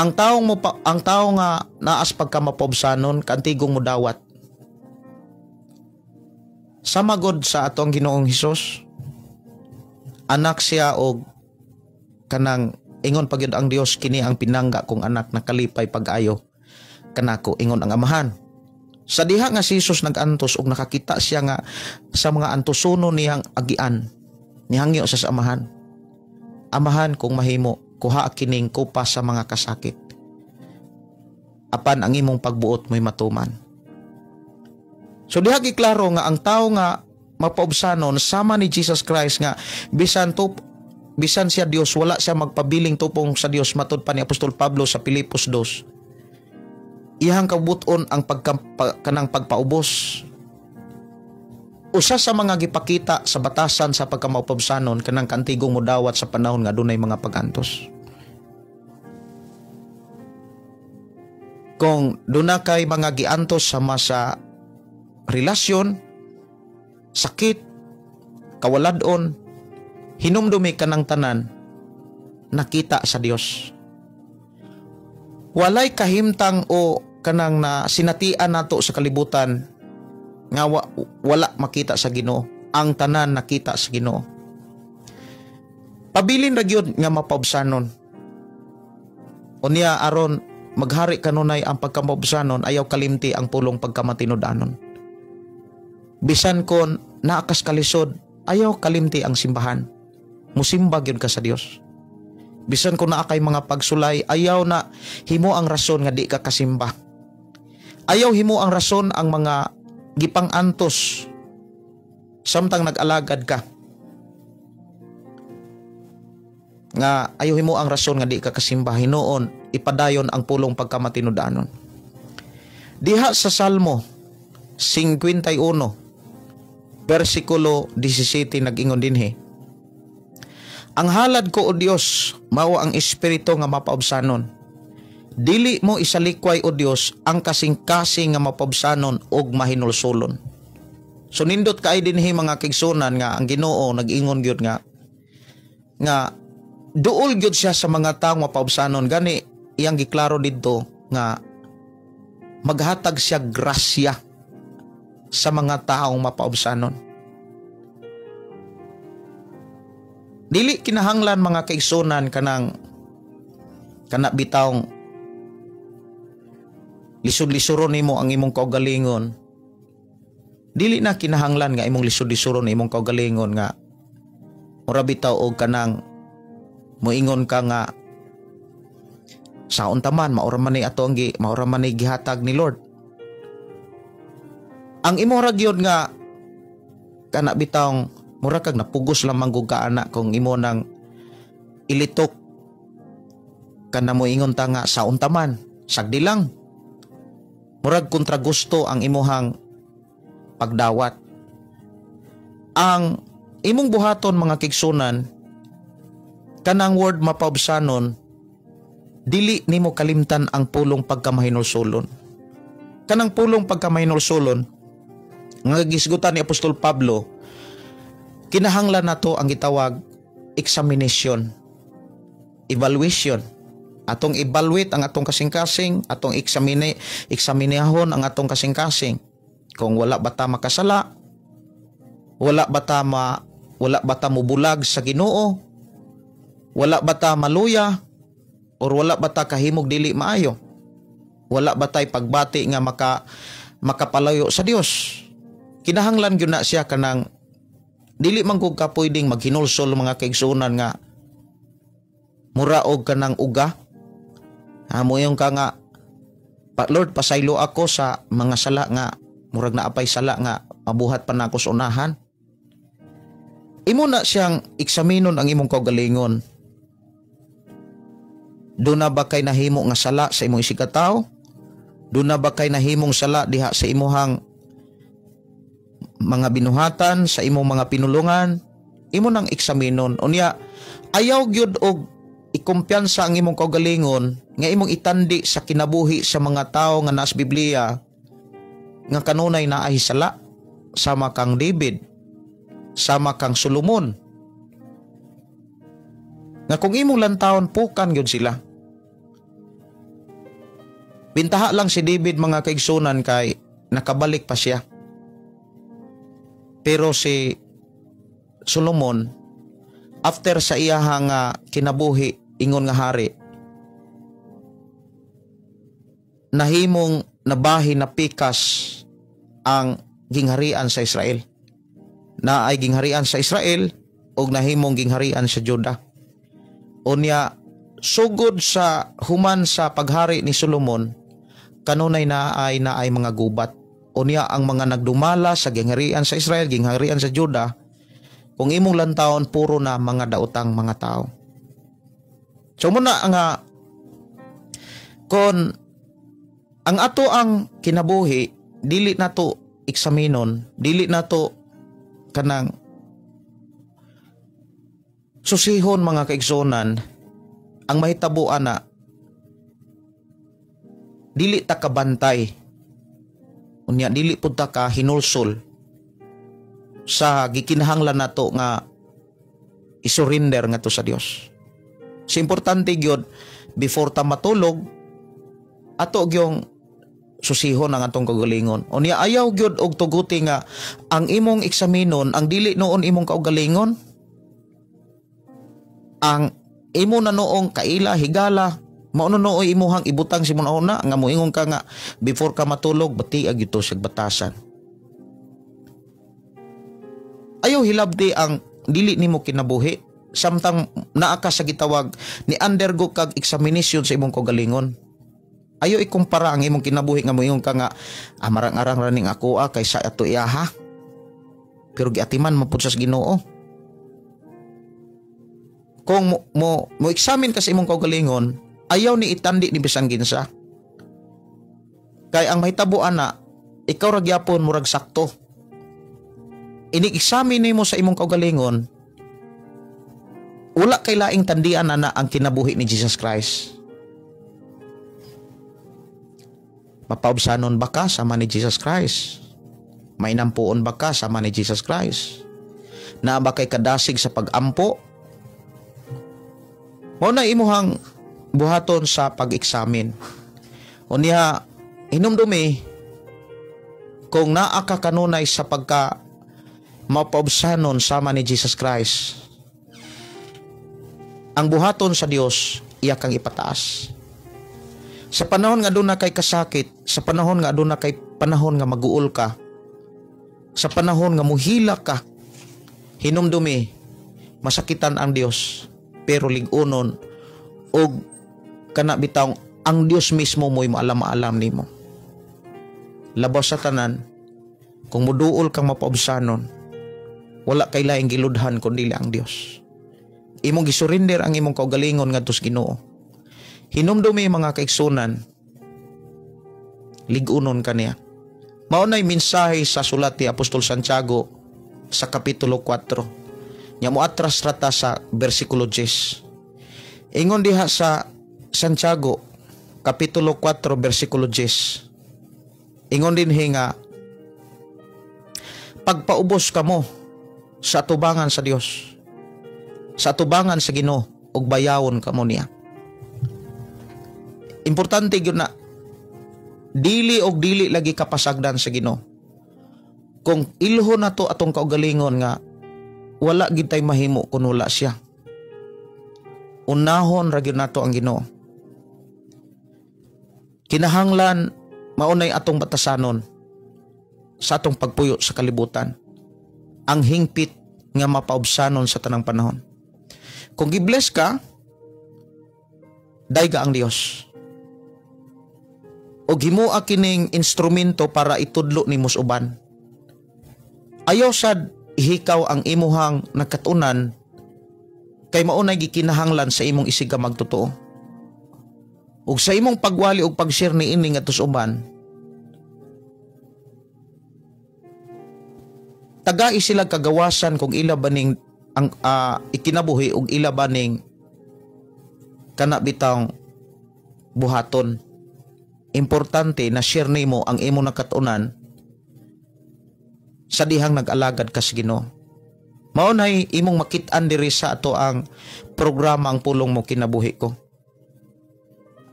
Ang tawo nga naas pagkamapobsanon, kantigong mudawat. Sama god sa atong Ginoong Hesus, anak siya og kanang ingon pagyud ang Dios, kini ang pinangga kong anak nakalipay pag-ayo kanako, ingon ang amahan. Sa diha nga si Hesus nag-antos og nakakita siya nga sa mga antosono niyang agian, nihangyo sa amahan. Amahan, kung mahimo, kuha kining kupa sa mga kasakit. Apan ang imong pagbuot mo'y matuman. So diha giklaro nga ang tao nga mapaubsanon sama ni Jesus Christ nga bisan siya Dios, wala siya magpabiling tupong sa Dios, matud pa ni Apostol Pablo sa Pilipos 2. Iyang kabuton ang kanang pagpaubos. Usa sa mga gipakita sa batasan sa pagkamaupabsanon, kanang kaantigong mudawat sa panahon nga dunay mga pagantos. Kung duna kay mga giantos sama sa relasyon, sakit, kawaladon, hinumdumi ka ng tanan, nakita sa Dios. Walay kahimtang o kanang na sinatian nato sa kalibutan nga wala makita sa Ginoo. Ang tanan nakita sa Ginoo. Pabilin ra gyud nga mapaubsanon. Unya aron maghari kanunay ang pagkamaubsanon, ayaw kalimti ang pulong pagkamatinud-anon. Bisan kon naakas kalisod, ayaw kalimti ang simbahan. Musimba gyud ka sa Dios. Bisan kung naa kay mga pagsulay, ayaw na himo ang rason nga di ka kasimba. Ayaw himo ang rason ang mga gipang-antos samtang nag-alagad ka. Nga ayaw himo ang rason nga di ka kasimba, hinuon ipadayon ang pulong pagkamatinud-anon. Diha sa Salmo 51 versikulo 17 nag-ingon dinhi, ang halad ko o Dios mao ang espiritu nga mapaubsanon. Dili mo isalikway o Dios ang kasing-kasing nga mapaubsanon og mahinulsulon. So nindot kay dinhi mga kigsunan nga ang Ginoo nag-ingon gyud nga duol gyud siya sa mga tawo mapaubsanon. Gani iyang giklaro didto nga maghatag siya grasya sa mga taong mapaubsanon. Dili kinahanglan mga kaigsunan kanang kana bitawng lisod-lisuron nimo ang imong kaugalingon. Dili na kinahanglan nga imong lisod-lisuron imong kaugalingon nga mura bitaw og kanang moingon ka nga saon ta man, maura man ni ato ang maura man ni gihatag ni Lord. Ang imo ra gyud nga kana bitawng mura kag napugos lamang gug ka ana kung imo nang ilitok kana moingon ta nga saon ta man, sagdi lang. Murag kontra gusto ang imuhang pagdawat. Ang imong buhaton mga kigsunan, kanang word mapaubsanon, dili nimo kalimtan ang pulong pagkamahinulsulon. Kanang pulong pagkamahinulsulon nga gisgutan ni Apostol Pablo, kinahanglan nato ang gitawag examination, evaluation. Atong evaluate ang atong kasing-kasing, atong eksaminahon ang atong kasing-kasing. Kung wala ba ta makasala, wala ba ta mubulag sa Ginoo, wala ba ta maluya, or wala ba ta kahimog dili maayo, wala ba tay pagbati nga makapalayo sa Dios. Kinahanglan gyud na siya kanang dili man gud ka pwedeng maghinulsol mga kaigsuonan nga mura og kanang uga. Moingon ka nga, Lord, pasaylo ako sa mga sala nga murag naapay sala nga mabuhat pa nako sa unahan. Imo na siyang eksaminon ang imong kaugalingon. Doon na ba kay nahimo nga sala sa imong isigkatawo? Doon na ba kay nahimong sala diha sa imuhang mga binuhatan, sa imong mga pinulungan? Imo nang eksaminon. Unya, ayaw gyud og ikumpiyansa ang imong kaugalingon nga imong itandi sa kinabuhi sa mga tawo nga nas Biblia nga kanunay naay sala, sama kang David, sama kang Solomon, nga kung imong lantawon pukan gyud sila. Bintaha lang si David mga kaigsunan kay nakabalik pa siya. Pero si Solomon, after sa iyahang kinabuhi ingon nga hari, nahimong nabahi na pikas ang gingharian sa Israel. Na ay gingharian sa Israel og nahimong gingharian sa Juda. Unya, sugod sa human sa paghari ni Solomon, kanunay na ay mga gubat. Unya ang mga nagdumala sa gingharian sa Israel, gingharian sa Juda, kung imong lantawon puro na mga daotang mga tao. So muna nga kon ang ato ang kinabuhi dili nato eksaminon, dili nato Kanang susihon, mga kaigsuonan, ang mahitabo ana, dili ta kabantay, unya dili pud ta ka hinulsol sa gikinahanglan nato nga isurrender ngadto sa Dios. So importante gyud, before ta matulog, ato gyung susihon ang atong kaugalingon. Unya ayaw gyud og tuguti nga ang imong eksaminon ang dili noon imong kaugalingon. Ang imo na noong kaila, higala, mao na nooy imuhang ibutang sa imong una nga moingon ka nga before ka matulog, bati gyud to sa batasan. Ayaw hilabti ang dili nimo kinabuhi samtang naa ka sa gitawag ni undergo kag examination sa imong kaugalingon. Ayaw ikumpara ang imong kinabuhi nga moingon ka nga amarang-arang raning ako kaysa ato iyaha. Pero giatiman man pud sa Ginoo. Kung mo examine ka sa imong kaugalingon, ayaw ni itandi ni bisan kinsa. Kay ang mahitabo ana, ikaw ra gyapon murag sakto. Inig-examine nimo sa imong kaugalingon, wala kay laing tandian ana ang kinabuhi ni Jesus Christ. Mapaubsanon ba ka sama ni Jesus Christ? Mainampuon ba ka sama ni Jesus Christ? Naa ba kay kadasig sa pag-ampo? Mao na imuhang buhaton sa pag-examine. Unya, hinumdumi, kung naa ka kanunay sa pagka mapaubsanon sama ni Jesus Christ, ang buhaton sa Dios iya kang ipataas. Sa panahon nga aduna kay kasakit, sa panahon nga aduna kay panahon nga maguol ka, sa panahon nga muhila ka, hinumdumi, masakitan ang Dios, pero lig-unon og kana bitawng ang Dios mismo mo'y maalam-alam nimo. Labaw sa tanan, kung muduol kang mapaubsanon, wala kay laing giludhan kun dili ang Dios. Imong gisurrender ang imong kaugalingon ngadto sa Ginoo. Hinumdumi, mga kaigsunan, lig-unon kaniya. Mao na'y mensahe sa sulat ni Apostol Santiago sa Kapitulo 4. Nya mo atras rata sa versikulo 10. Ingon diha sa Santiago Kapitulo 4 versikulo 10. Ingon din nga pagpaubos kamo sa atubangan sa Dios, sa atubangan sa Ginoo, ug bayawon kamo niya. Importante gyud na dili og dili lagi kapasagdan sa Ginoo. Kung ilho na to atong kaugalingon nga wala gid tay mahimo kun wala siya. Unahon ra gyud nato ang Ginoo. Kinahanglan maunay atong batasanon sa atong pagpuyo sa kalibutan. Ang hingpit nga mapaubsanon sa tanang panahon. Kung gi-bless ka, dayga ang Dios. O himoa kining instrumento para itudlo nimo sa uban. Ayaw sad ihikaw ang imuhang nakatunan kay maunay gikinahanglan sa imong isiga magtotoo. Ug sa imong pagwali og pag-share niini ngadto sa uban, tagai sila kagawasan kung ila baning ang ikinabuhi ug ila baning kana bitawng buhaton. Importante na share nimo ang imong nakatunan sa dihang nag-alagad ka sa Ginoo. Mao nay imong makit-an diri sa ato ang programa Ang Pulong Mo Kinabuhi Ko.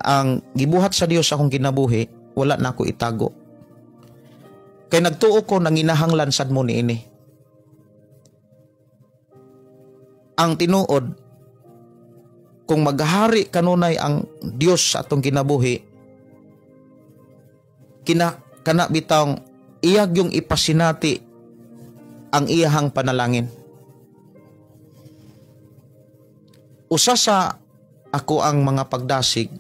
Ang gibuhat sa Dios akong kinabuhi, wala na ako itago. Kay nagtuo ko nanginahanglan sad mo niini. Ang tinuod, kung maghari kanunay ang Dios sa atong kinabuhi, kana bitawng iyag yung ipasinati ang iyahang panalangin. Usa sa ako ang mga pagdasig,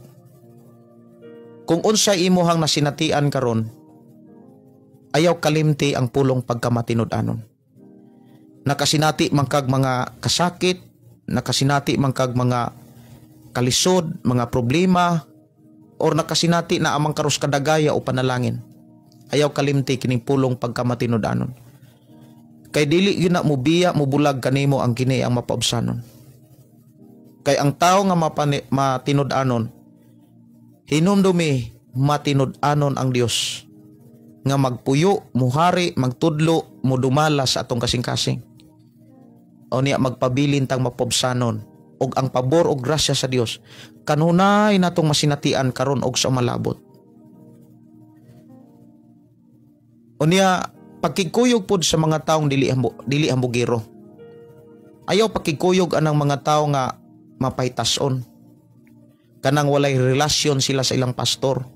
kung unsay imuhang nasinatian karon, ayaw kalimti ang pulong pagkamatinud-anon. Nakasinati man kag mga kasakit, nakasinati man kag mga kalisod, mga problema, or nakasinati na amang karos kadagaya o panalangin. Ayaw kalimti kining pulong pagkamatinud-anon. Kay dili gyud na mobiya mobulag kanimo ang kini ang mapaubsanon. Kay ang tawo nga matinud-anon, hinumdumi matinud-anon ang Dios nga magpuyo, muhari, magtudlo, mudumala sa atong kasing-kasing. O niya magpabilin tang mapaubsanon og ang pabor og grasya sa Dios kanunay natong masinatian karon og sa malabot. O niya pagkikuyog pod sa mga taong dili hambugiro. Ayaw pagkikuyog anang mga tao nga mapahitason. Kanang walay relasyon sila sa ilang pastor.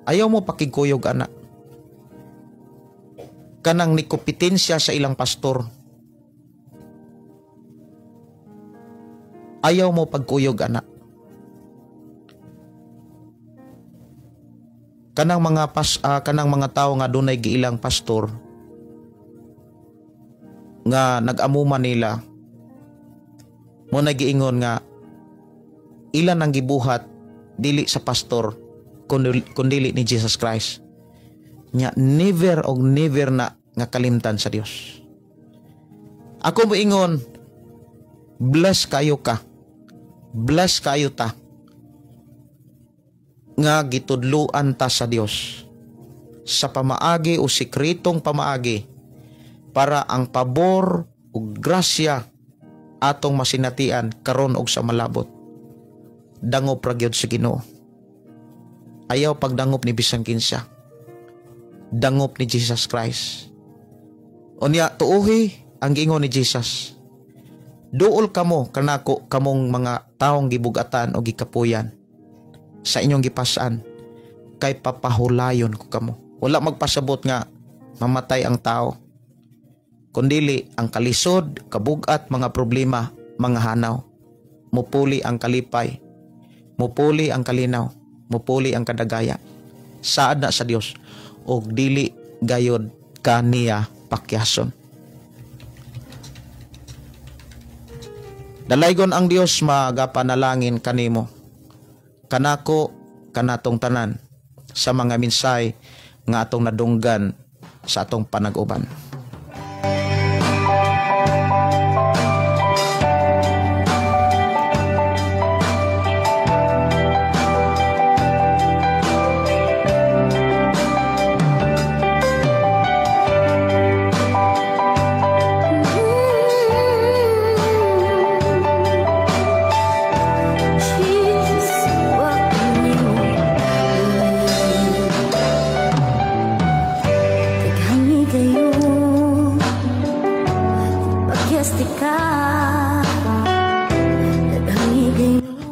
Ayaw mo pakikuyog ana. Kanang nikompetensya sa ilang pastor. Ayaw mo pagkuyog ana. Kanang mga kanang mga tao nga dunay giilang pastor nga nag-amuma nila mo nagiingon nga ilan ang gibuhat dili sa pastor kundili ni Jesus Christ. Nya never og never na nga kalimtan sa Dios. Ako moingon, bless kayo ka. Bless kayo ta nga gitudluan ta sa Dios sa pamaagi o sekretong pamaagi para ang pabor ug grasya atong masinatian karon og sa malabot. Dangop ra gyud sa Ginoo. Ayaw pagdangop ni bisan kinsa. Dangop ni Jesus Christ. Unya tuohi ang giingon ni Jesus. Duol kamo kanako kamong mga taong gibugatan o gikapuyan sa inyong gipasan kay papahulayon ko kamo. Wala magpasabot nga mamatay ang tao, kundili ang kalisod, kabugat, mga problema, mga hanaw. Mupuli ang kalipay, mupuli ang kalinaw, mupuli ang kadagaya. Saad na sa Dios og dili gayod kaniya pakyason. Dalaygon ang Dios magapanalangin kanimo, kanako, kanatong tanan sa mga minsay nga atong nadunggan sa atong panag-uban.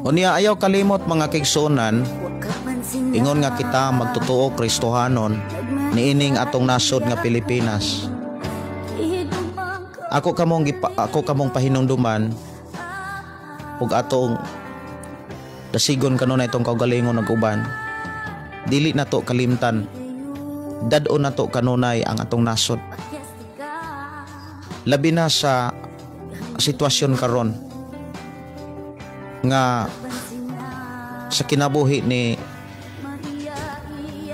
Unya ayaw kalimot mga kaigsuonan, ingon nga kita magtotoo Kristohanon niining atong nasod nga Pilipinas. Ako kamong pahinumduman ug atong dasigon kanunay itong kaugalingon ug uban. Dili nato kalimtan, dad-on nato kanunay ang atong nasod. Labi na sa sitwasyon karon nga sa kinabuhi ni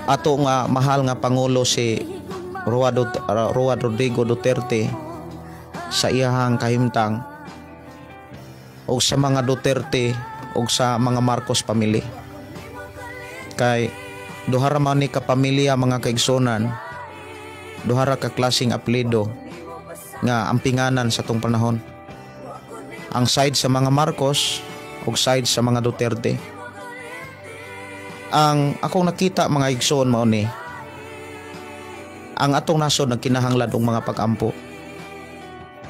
ato nga mahal nga pangulo si Roa Rodrigo Duterte sa iyahang kahimtang o sa mga Duterte o sa mga Marcos family. Kay duha ra man ni ka pamilya mga kaigsunan, duha ra ka klaseng apelyido nga ampinganan sa tong panahon. Ang side sa mga Marcos ug side sa mga Duterte. Ang akong nakita mga igsoon mao ni ang atong nasod nagkinahanglan og mga pag-ampo.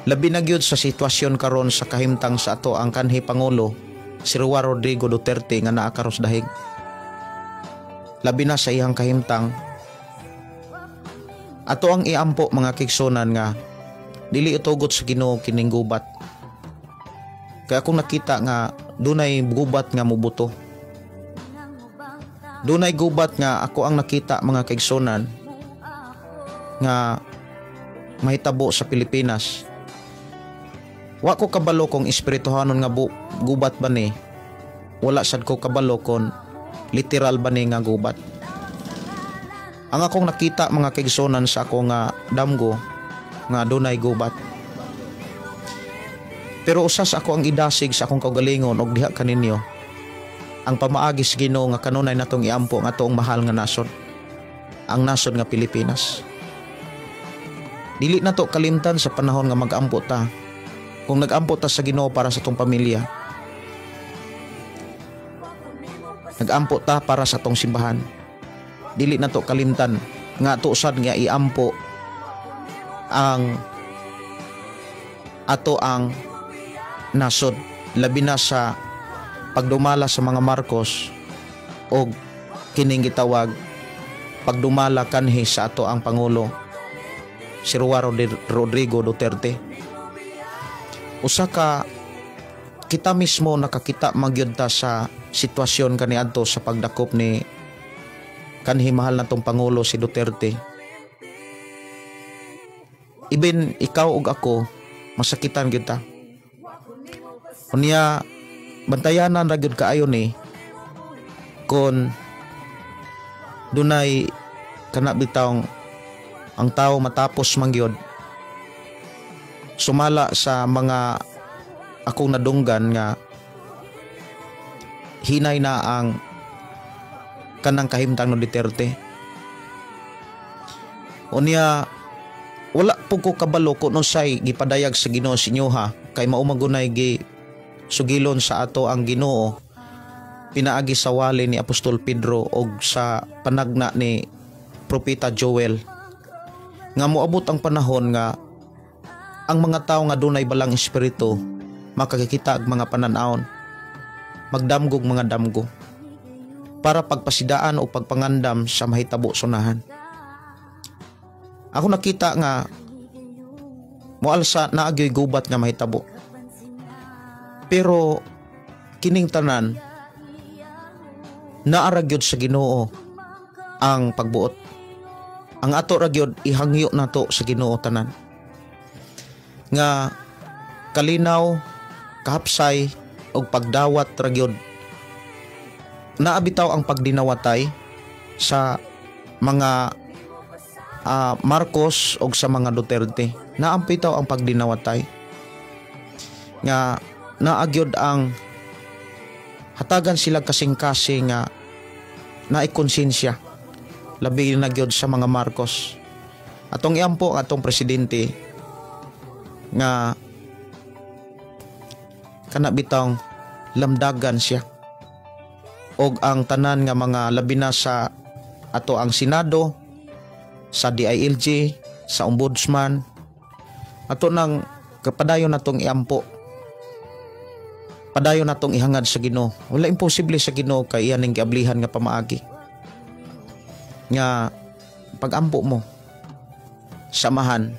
Labi na gyud sa sitwasyon karon sa kahimtang sa ato ang kanhi pangulo si Roa Rodrigo Duterte nga naa karos dahig. Labi na sa iyang kahimtang ato ang iampo mga kaigsunan nga dili utugot sa Ginoo kining gubat. Kaya akong nakita nga dunay gubat nga mubuto. Dunay gubat nga ako ang nakita mga kaigsunan nga mahitabo sa Pilipinas. Wa ko kabalo kung espirituhanon nga gubat ba ni. Wala sad ko kabalo kung literal ba ni nga gubat. Ang akong nakita mga kaigsunan sa ako nga damgo nga dunay gubat. Pero usas ako ang idasig sa akong kaugalingon og diha kaninyo ang pamaagi sa Ginoo nga kanunay natong iampo ang atoong mahal nga nasod, ang nasod nga Pilipinas. Dili nato kalimtan sa panahon nga magampo ta. Kung nagampo ta sa Ginoo para sa atong pamilya, nagampo ta para sa atong simbahan, dili nato kalimtan nga ato sad nga iampo ang ato ang nasod, labi na sa pagdumala sa mga Marcos og kining gitawag pagdumala kanhi sa ato ang Pangulo si Rodrigo Duterte. Usa ka kita mismo nakakita magyud ta sa sitwasyon kaniadto sa pagdakop ni kanhi mahal natong Pangulo si Duterte. Ibin ikaw ug ako, masakitan gyud ta. Unya bantayanan ra gyud kaayo ni kon dunay kana bitawng ang tao matapos man gyud sumala sa mga akong nadunggan nga hinay na ang kanang kahimtang ng Duterte. Unya wala po ko kabalo kung unsay gipadayag sa Ginoo sa inyoha kay mao man gunay gi sugilon sa ato ang Ginoo pinaagi sa wali ni Apostol Pedro og sa panagna ni Propeta Joel nga moabot ang panahon nga ang mga tawo nga dunay balang espiritu makakikita og mga panan-awon, magdamgog mga damgo para pagpasidaan o pagpangandam sa mahitabo sunahan. Ako nakita nga moalsa naagyoy gubat nga mahitabo. Pero kining tanan naa ra gyud sa Ginoo ang pagbuot. Ang ato ra gyud ihangyo nato sa Ginoo tanan. Nga kalinaw, kahapsay og pagdawat ra gyud. Naa bitaw ang pagdinawatay sa mga Marcos og sa mga Duterte. Naa bitaw ang pagdinawatay nga naa gyud ang hatagan sila kasing-kasing nga naikonsensya, labi na gyud sa mga Marcos. Atong iampo ang atong presidente nga kana bitawng lamdagan siya og ang tanan nga mga labi na sa ato ang Senado, sa DILG, sa Ombudsman, ato nang kapadayon natong iampo, padayon natong ihangad sa Ginoo. Wala imposible sa Ginoo kay iya ning giablihan nga pamaagi nga pagampo mo samahan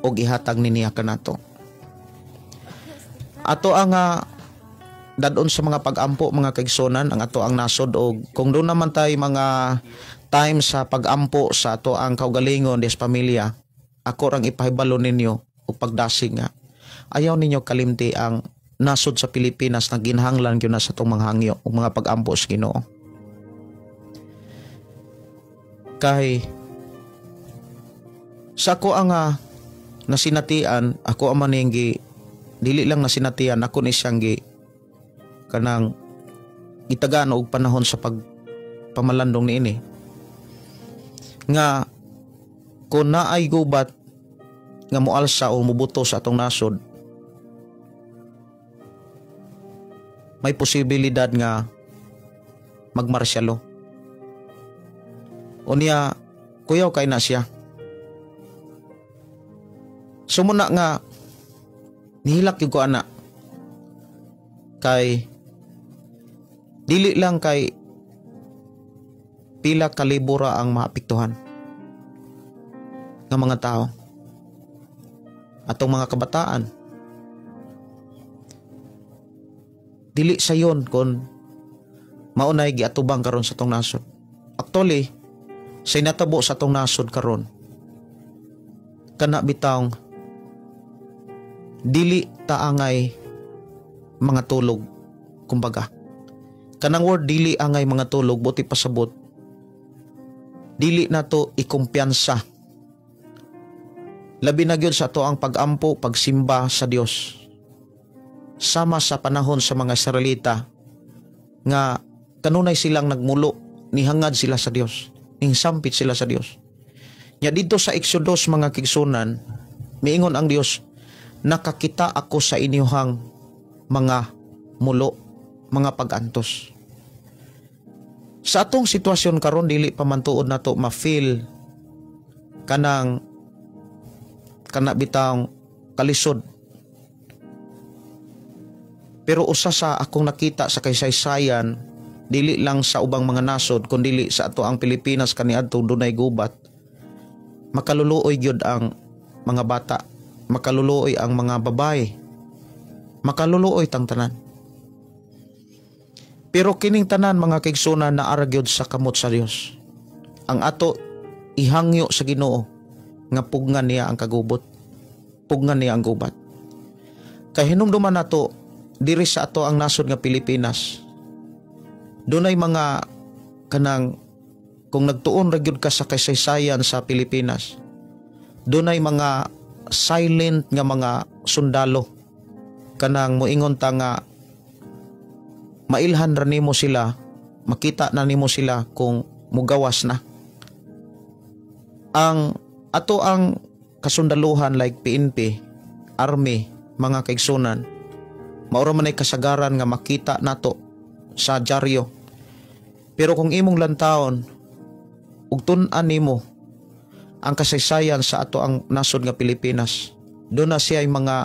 og ihatag ni niya kanato. Ato ang dadon sa mga pagampo, mga kaigsunan, ang ato ang nasod, og kung doon naman tay mga time sa pagampo sa ato ang kaugalingon des pamilya, ako rang ipahibalo ninyo og pagdasig nga ayaw ninyo kalimti ang nasod sa Pilipinas na ginhanglan gyud na sa atong mga hangyo ug mga pagampo sa Ginoo. Kay sa ako ang nasinatian, ako ang maninggi dili lang nasinatian, ako ni siyang gi kanang gitagaan og panahon sa pagpamalandong niini nga kung naay gubat nga moalsa o mubuto sa atong nasod, may posibilidad nga magmarsyalo. Unya kuyaw kay na siya. Sumuna nga nihilak gyud ko ana kay dili lang kay pila kalibura ang maapektuhan nga mga tao, atong mga kabataan. Dili sayon kon maunay giatubang karon sa atong nasod. Actually, sa inatabo sa atong nasod karon, kana bitawng dili taangay mga tulog, kumbaga. Kanang word dili angay mga tulog, buti pasabot dili nato ikumpiyansa Labi na gyud sa ato ang pagampo, pagsimba sa Dios. Sama sa panahon sa mga Israelita nga kanunay silang nagmulo, nihangad sila sa Dios, ningsampit sila sa Dios. Nya didto sa Exodus, mga kaigsuonan, miingon ang Dios, "Nakakita ako sa inyuhang mga mulo, mga pagantos." Sa atong sitwasyon karon, dili pa man tuod nato ma-feel kanang kana bitang kalisod. Pero usa sa akong nakita sa kaysaysayan, dili lang sa ubang mga nasod kundili sa ato ang Pilipinas kaniadtong dunay gubat. Makaluluoy gyud ang mga bata, makaluluoy ang mga babae, makaluluoy tang tanan. Pero kining tanan, mga kaigsuonan, naa ra gyud sa kamot sa Dios. Ang ato ihangyo sa Ginoo nga pugngan niya ang kagubot. Pugngan niya ang gubat. Kay hinumduman nato diri sa ato ang nasod nga Pilipinas. Dunay mga kanang kung nagtuon ra gyud ka sa kasaysayan sa Pilipinas, dunay mga silent nga mga sundalo, kanang moingon ta nga mailhan ra nimo sila, makita na nimo sila kung mugawas na. Ang ato ang kasundaluhan like PNP, Army, mga kaigsunan, maura man ay kasagaran nga makita nato sa dyaryo. Pero kung imong lantawon ug tun-an nimo ang kasaysayan sa ato ang nasod nga Pilipinas, duna siya'y mga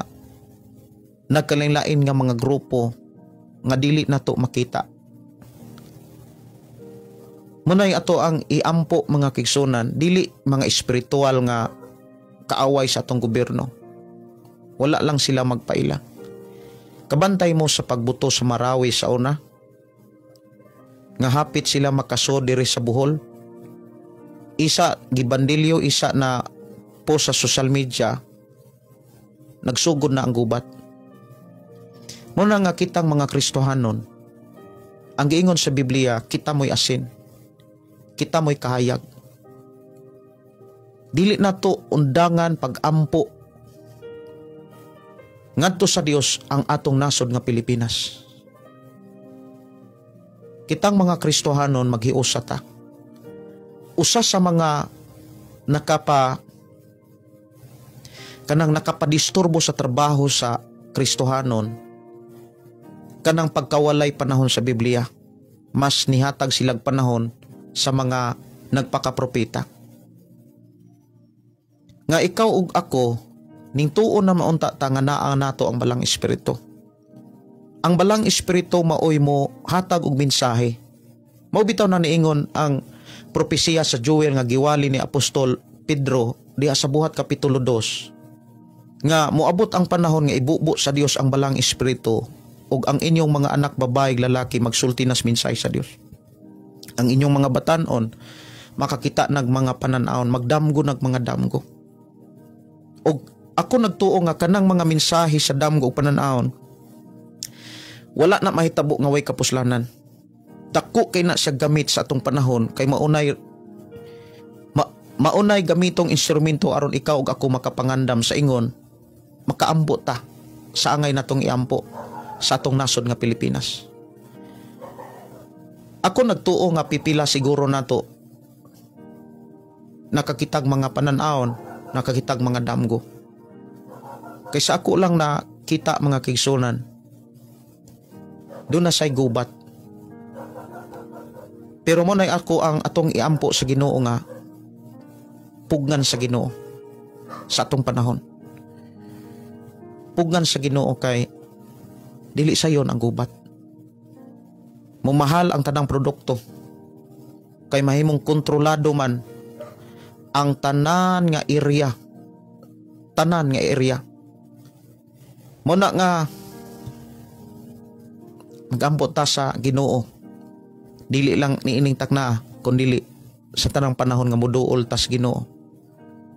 nagkalain-lain nga mga grupo nga dili nato makita. Munay ato ang iampo, mga kaigsuonan, dili mga espiritual nga kaaway sa atong gobyerno. Wala lang sila magpaila. Kabantay mo sa pagbuto sa Marawi sa una, nga hapit sila makaso diri sa Bohol. Isa gibandilyo, isa na post sa social media, nagsugod na ang gubat. Muna nga kitang mga Kristohanon, ang giingon sa Biblia, kita mo'y asin. Kita mo'y kahayag. Dili na to undangan pagampo ngadto sa Dios ang atong nasod nga Pilipinas. Kitang mga Kristohanon, maghiusa ta. Usa sa mga kanang nakapadisturbo sa trabaho sa Kristohanon, kanang pagkawalay panahon sa Biblia. Mas nihatag silag panahon sa mga nagpakapropeta. Nga ikaw ug ako ning tuo na maunta ta nga naa nato ang Balang Espiritu. Ang Balang Espiritu maoy mo hatag og mensahe. Mao bitaw na niingon ang propesiya sa Joel nga giwali ni Apostol Pedro diha sa Buhat Kapitulo 2 nga moabot ang panahon nga ibubo sa Dios ang Balang Espiritu ug ang inyong mga anak babae, lalaki magsulti nas mensahe sa Dios. Ang inyong mga batanon makakita nag mga panan-awon, magdamgo nag mga damgo. Og ako nagtuo nga kanang mga mensahe sa damgo ug panan-awon, wala na mahitabo nga way kapuslanan. Dako kay na siya gamit sa atong panahon kay maunay gamitong instrumento aron ikaw ug ako makapangandam sa ingon makaampo ta sa angay natong iampo sa atong nasod nga Pilipinas. Ako nagtuo nga pipila siguro nato nakakitag mga panan-awon, nakakitag mga damgo. Kaysa ako lang na kita, mga kaigsuonan, duna say gubat. Pero mo ako ang atong iampo sa Ginoo nga pugnan sa Ginoo sa atong panahon. Pugnan sa Ginoo kay dili sayon ang gubat. Mumahal ang tanang produkto kay mahimong kontrolado man ang tanan nga area. Tanan nga area. Muna nga magampo ta sa Ginoo. Dili lang niining takna kundili sa tanang panahon nga muduol tas Ginoo.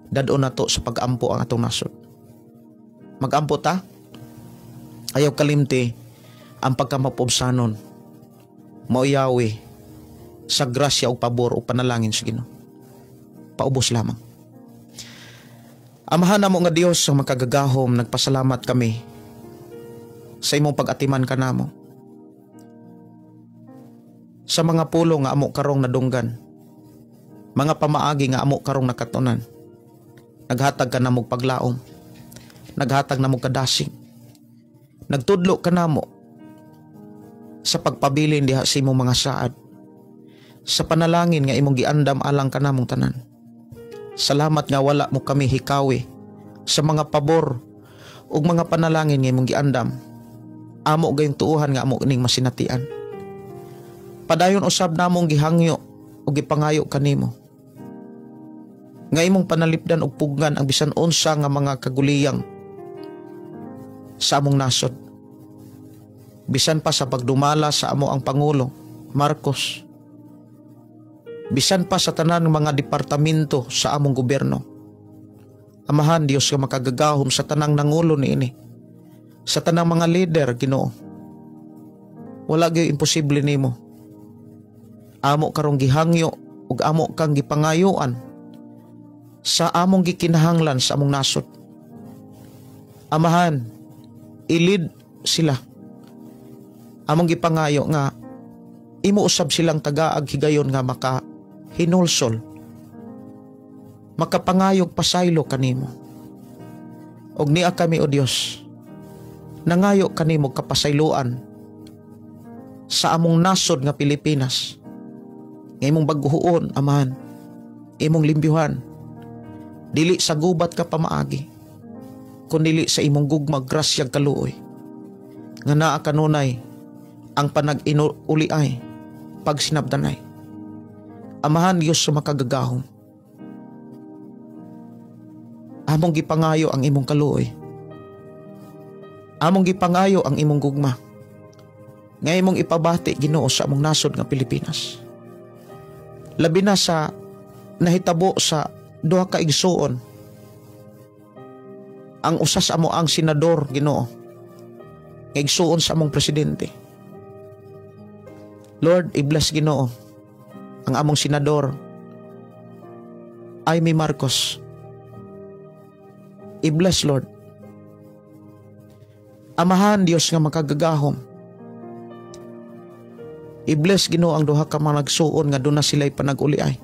Dad-on nato sa pag-ampo ang atong nasod. Magampo ta. Ayaw kalimti ang pagkamapobsanon. Maoyawi sa grasya ug pabor ug panalangin sa Ginoo. Paubos lamang. Amahan namo nga Dios ang makagagahom, nagpasalamat kami sa imong pag-atiman kanamo. Sa mga pulong nga amo karong nadunggan, mga pamaagi nga amo karong nakatunan, naghatag ka namo paglaom, naghatag namo kadasig, nagtudlo ka namo sa pagpabilin diha sa imong mga saad, sa panalangin nga imong giandam alang kanamong tanan. Salamat nga wala mo kami hikawi sa mga pabor ug mga panalangin nga imong giandam. Amo gayong tuuhan nga amo ning masinatian. Padayon usab namong gihangyo ug gipangayo kanimo nga imong panalipdan og pugnan ang bisan unsa nga mga kaguliyang sa among nasod. Bisan pa sa pagdumala sa amo ang Pangulo Marcos, bisan pa sa tanan mga departamento sa among gobyerno. Amahan Dios nga makagagahom, sa tanang nangulo niini, sa tanang mga leader, Ginoo, wala gyud imposible nimo. Amo karong gihangyo ug amo kang gipangayuan sa among gikinahanglan sa among nasod. Amahan, i-lead sila. Among gipangayo nga imo usab silang tagaag higayon nga maka hinulsol, makapangayog pasaylo kanimo. Og niya kami, O Dios, nangayo kanimo kapasayloan sa among nasod nga Pilipinas, nga imong baguhoon, Amahan, imong limbyuhan, dili sa gubat ka pamaagi, kundili sa imong gugma, grasya, kaluoy, nga naa kanunay ang panag-uli ay pagsinabdanay. Amahan Dios sa makagagahom, among gipangayo ang imong kaluoy. Among gipangayo ang imong gugma nga imong ipabati, Ginoo, sa among nasod nga Pilipinas. Labi na sa nahitabo sa duha ka igsuon. Ang usa sa amo ang senador, Ginoo, nga igsuon sa among presidente. Lord, i-bless, Ginoo, ang among senador Imee Marcos. I-bless, Lord. Amahan Dios nga makagagahom, i-bless, Ginoo, ang duha ka mga nagsuon nga duna sila'y panag-uliay.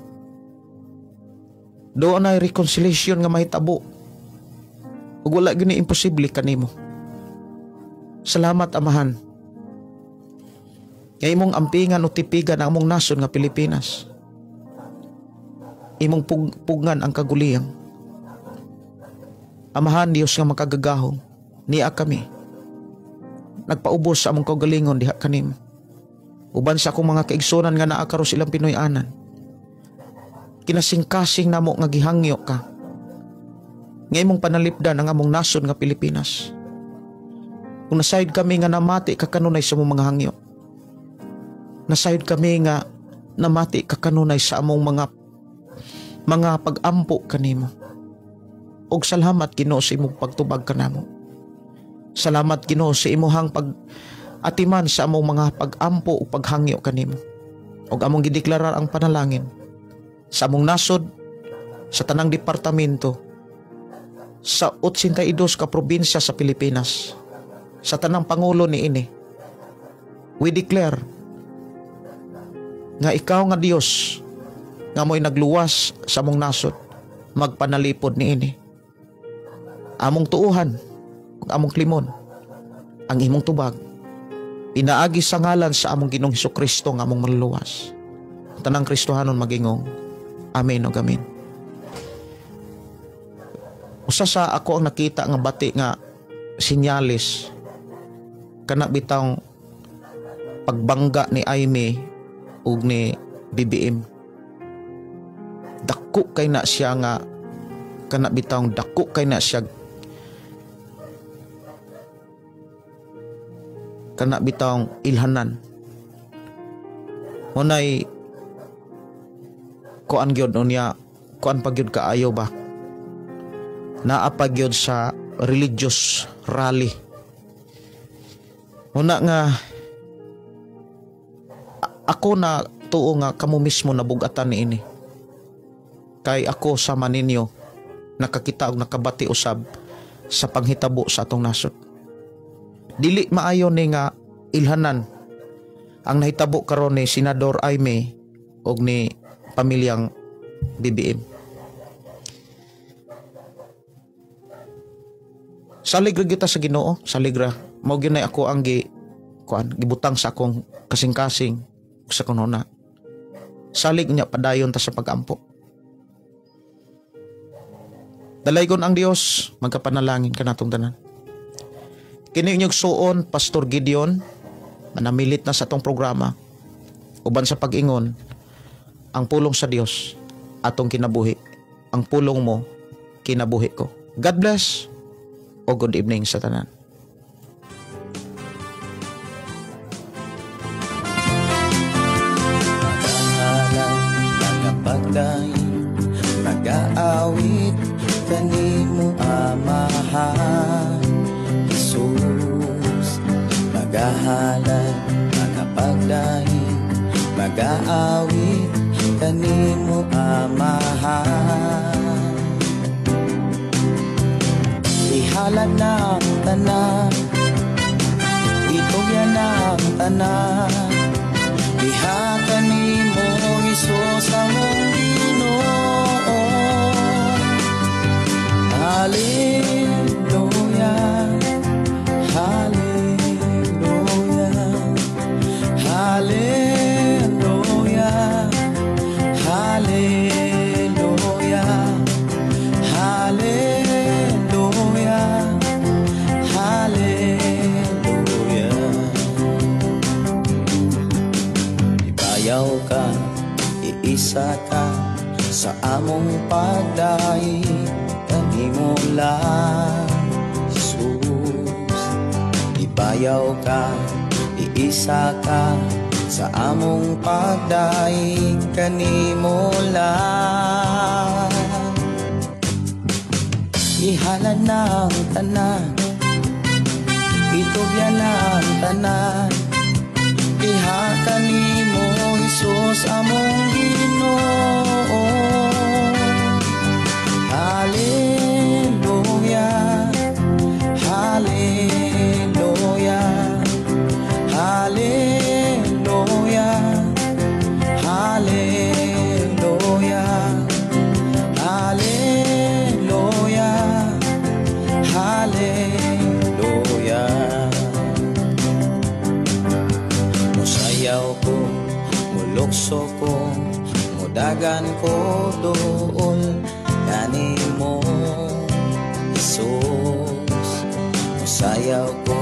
Doon ay reconciliation nga mahitabo. Ug wala gyud ni imposible kanimo. Salamat, Amahan, nga imong ampingan o tipigan ang among nasod nga Pilipinas. Imong pugngan ang kaguliyang. Amahan Dios nga makagagahom, niya kami nagpaubos sa among kaugalingon diha kanimo. Uban sa akong mga kaigsunan nga naa karon silang Pinoy-anan, kinasingkasing namo nga gihangyo ka nga imong panalipdan ang among nasod nga Pilipinas. Kung nasayod kami nga namati ka kanunay sa among mga hangyo, nasayod kami nga namati ka kanunay sa among mga pag-ampo kanimo. Og salamat, Ginoo, sa imong pagtubag kanamo. Salamat, Ginoo, sa imuhang pag atiman sa among mga pag-ampo ug paghangyo kanimo. Og among gideklarar ang panalangin sa among nasod, sa tanang departamento sa 82 ka probinsya sa Pilipinas, sa tanang pangulo niini. We declare nga ikaw nga Dios nga mo'y nagluwas sa among nasod, magpanalipod niini. Among tuuhan ug among klimon ang imong tubag pinaagi sa ngalan sa among Ginoong Hesus Kristo nga among manluluwas. Tanang Kristohanon magingong amen ug amen. Usa sa ako ang nakita nga bati nga sinyalis kana bitawng pagbangga ni Imee ug ni BBM. Dako kay na siya nga kana bitawng dako kay na siya kana bitawng ilhanan. Munay kuan gyud unya, kuan pa gyud kaayo ba, naa pa gyud sa religious rally. Una nga ako na tuo nga kamo mismo nabugatan niini. Kay ako sama ninyo. Nakakita og nakabati usab sa panghitabo sa atong nasod. Dili maayo ni nga ilhanan ang nahitabo karon ni Senador Imee og ni pamilyang BBM. Salig ra gyud ta sa Ginoo, salig ra. Mao gyud nay ako ang gi kuan gibutang sa akong kasing-kasing sa kunona. Salig niya padayon ta sa pagampo. Dalaygon ang Dios, magkapanalangin kanatong tanan. Kini inyong suon, Pastor Gideon, manamilit na sa atong programa uban sa pag-ingon ang pulong sa Dios atong kinabuhi, ang pulong mo kinabuhi ko. God bless o good evening sa tanan. Nagaawit kanimo Amahan Jesus, magahalad magapagdaig, magaawit kanimo Amahan. Ihalad na ang tanan, itugyan na ang tanan, diha kanimo Hesus among Ginoo. Hallelujah, hallelujah, hallelujah, hallelujah, hallelujah, hallelujah. Ibayaw ka, iisa ka sa among pagdaig kanimo lang, Jesus. Ibayaw ka, iisa ka sa among pagdaig kanimo lang. Ihalad na ang tanan, itugyan na ang tanan, diha kanimo Hesus among Ginoo. Hallelujah, hallelujah, hallelujah, hallelujah, hallelujah, hallelujah. Musayaw ko, mulukso ko, mudagan ko dool kanimo Hesus. Musayaw ko,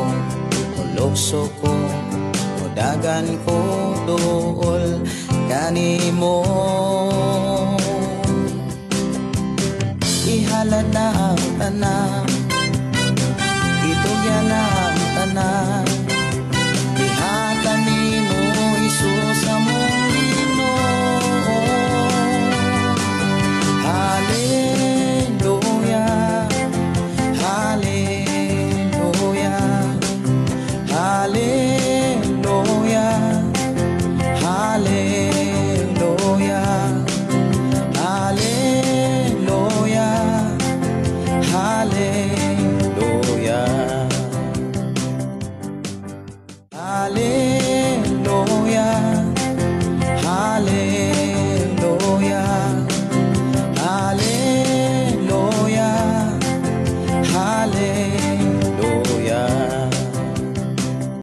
mulukso ko, mudagan ko dool kanimo. Ihalad na ang tanan, itugyan na ang tanan, diha kanimo Hesus among Ginoo. Hallelujah, hallelujah, hallelujah, hallelujah, hallelujah, hallelujah.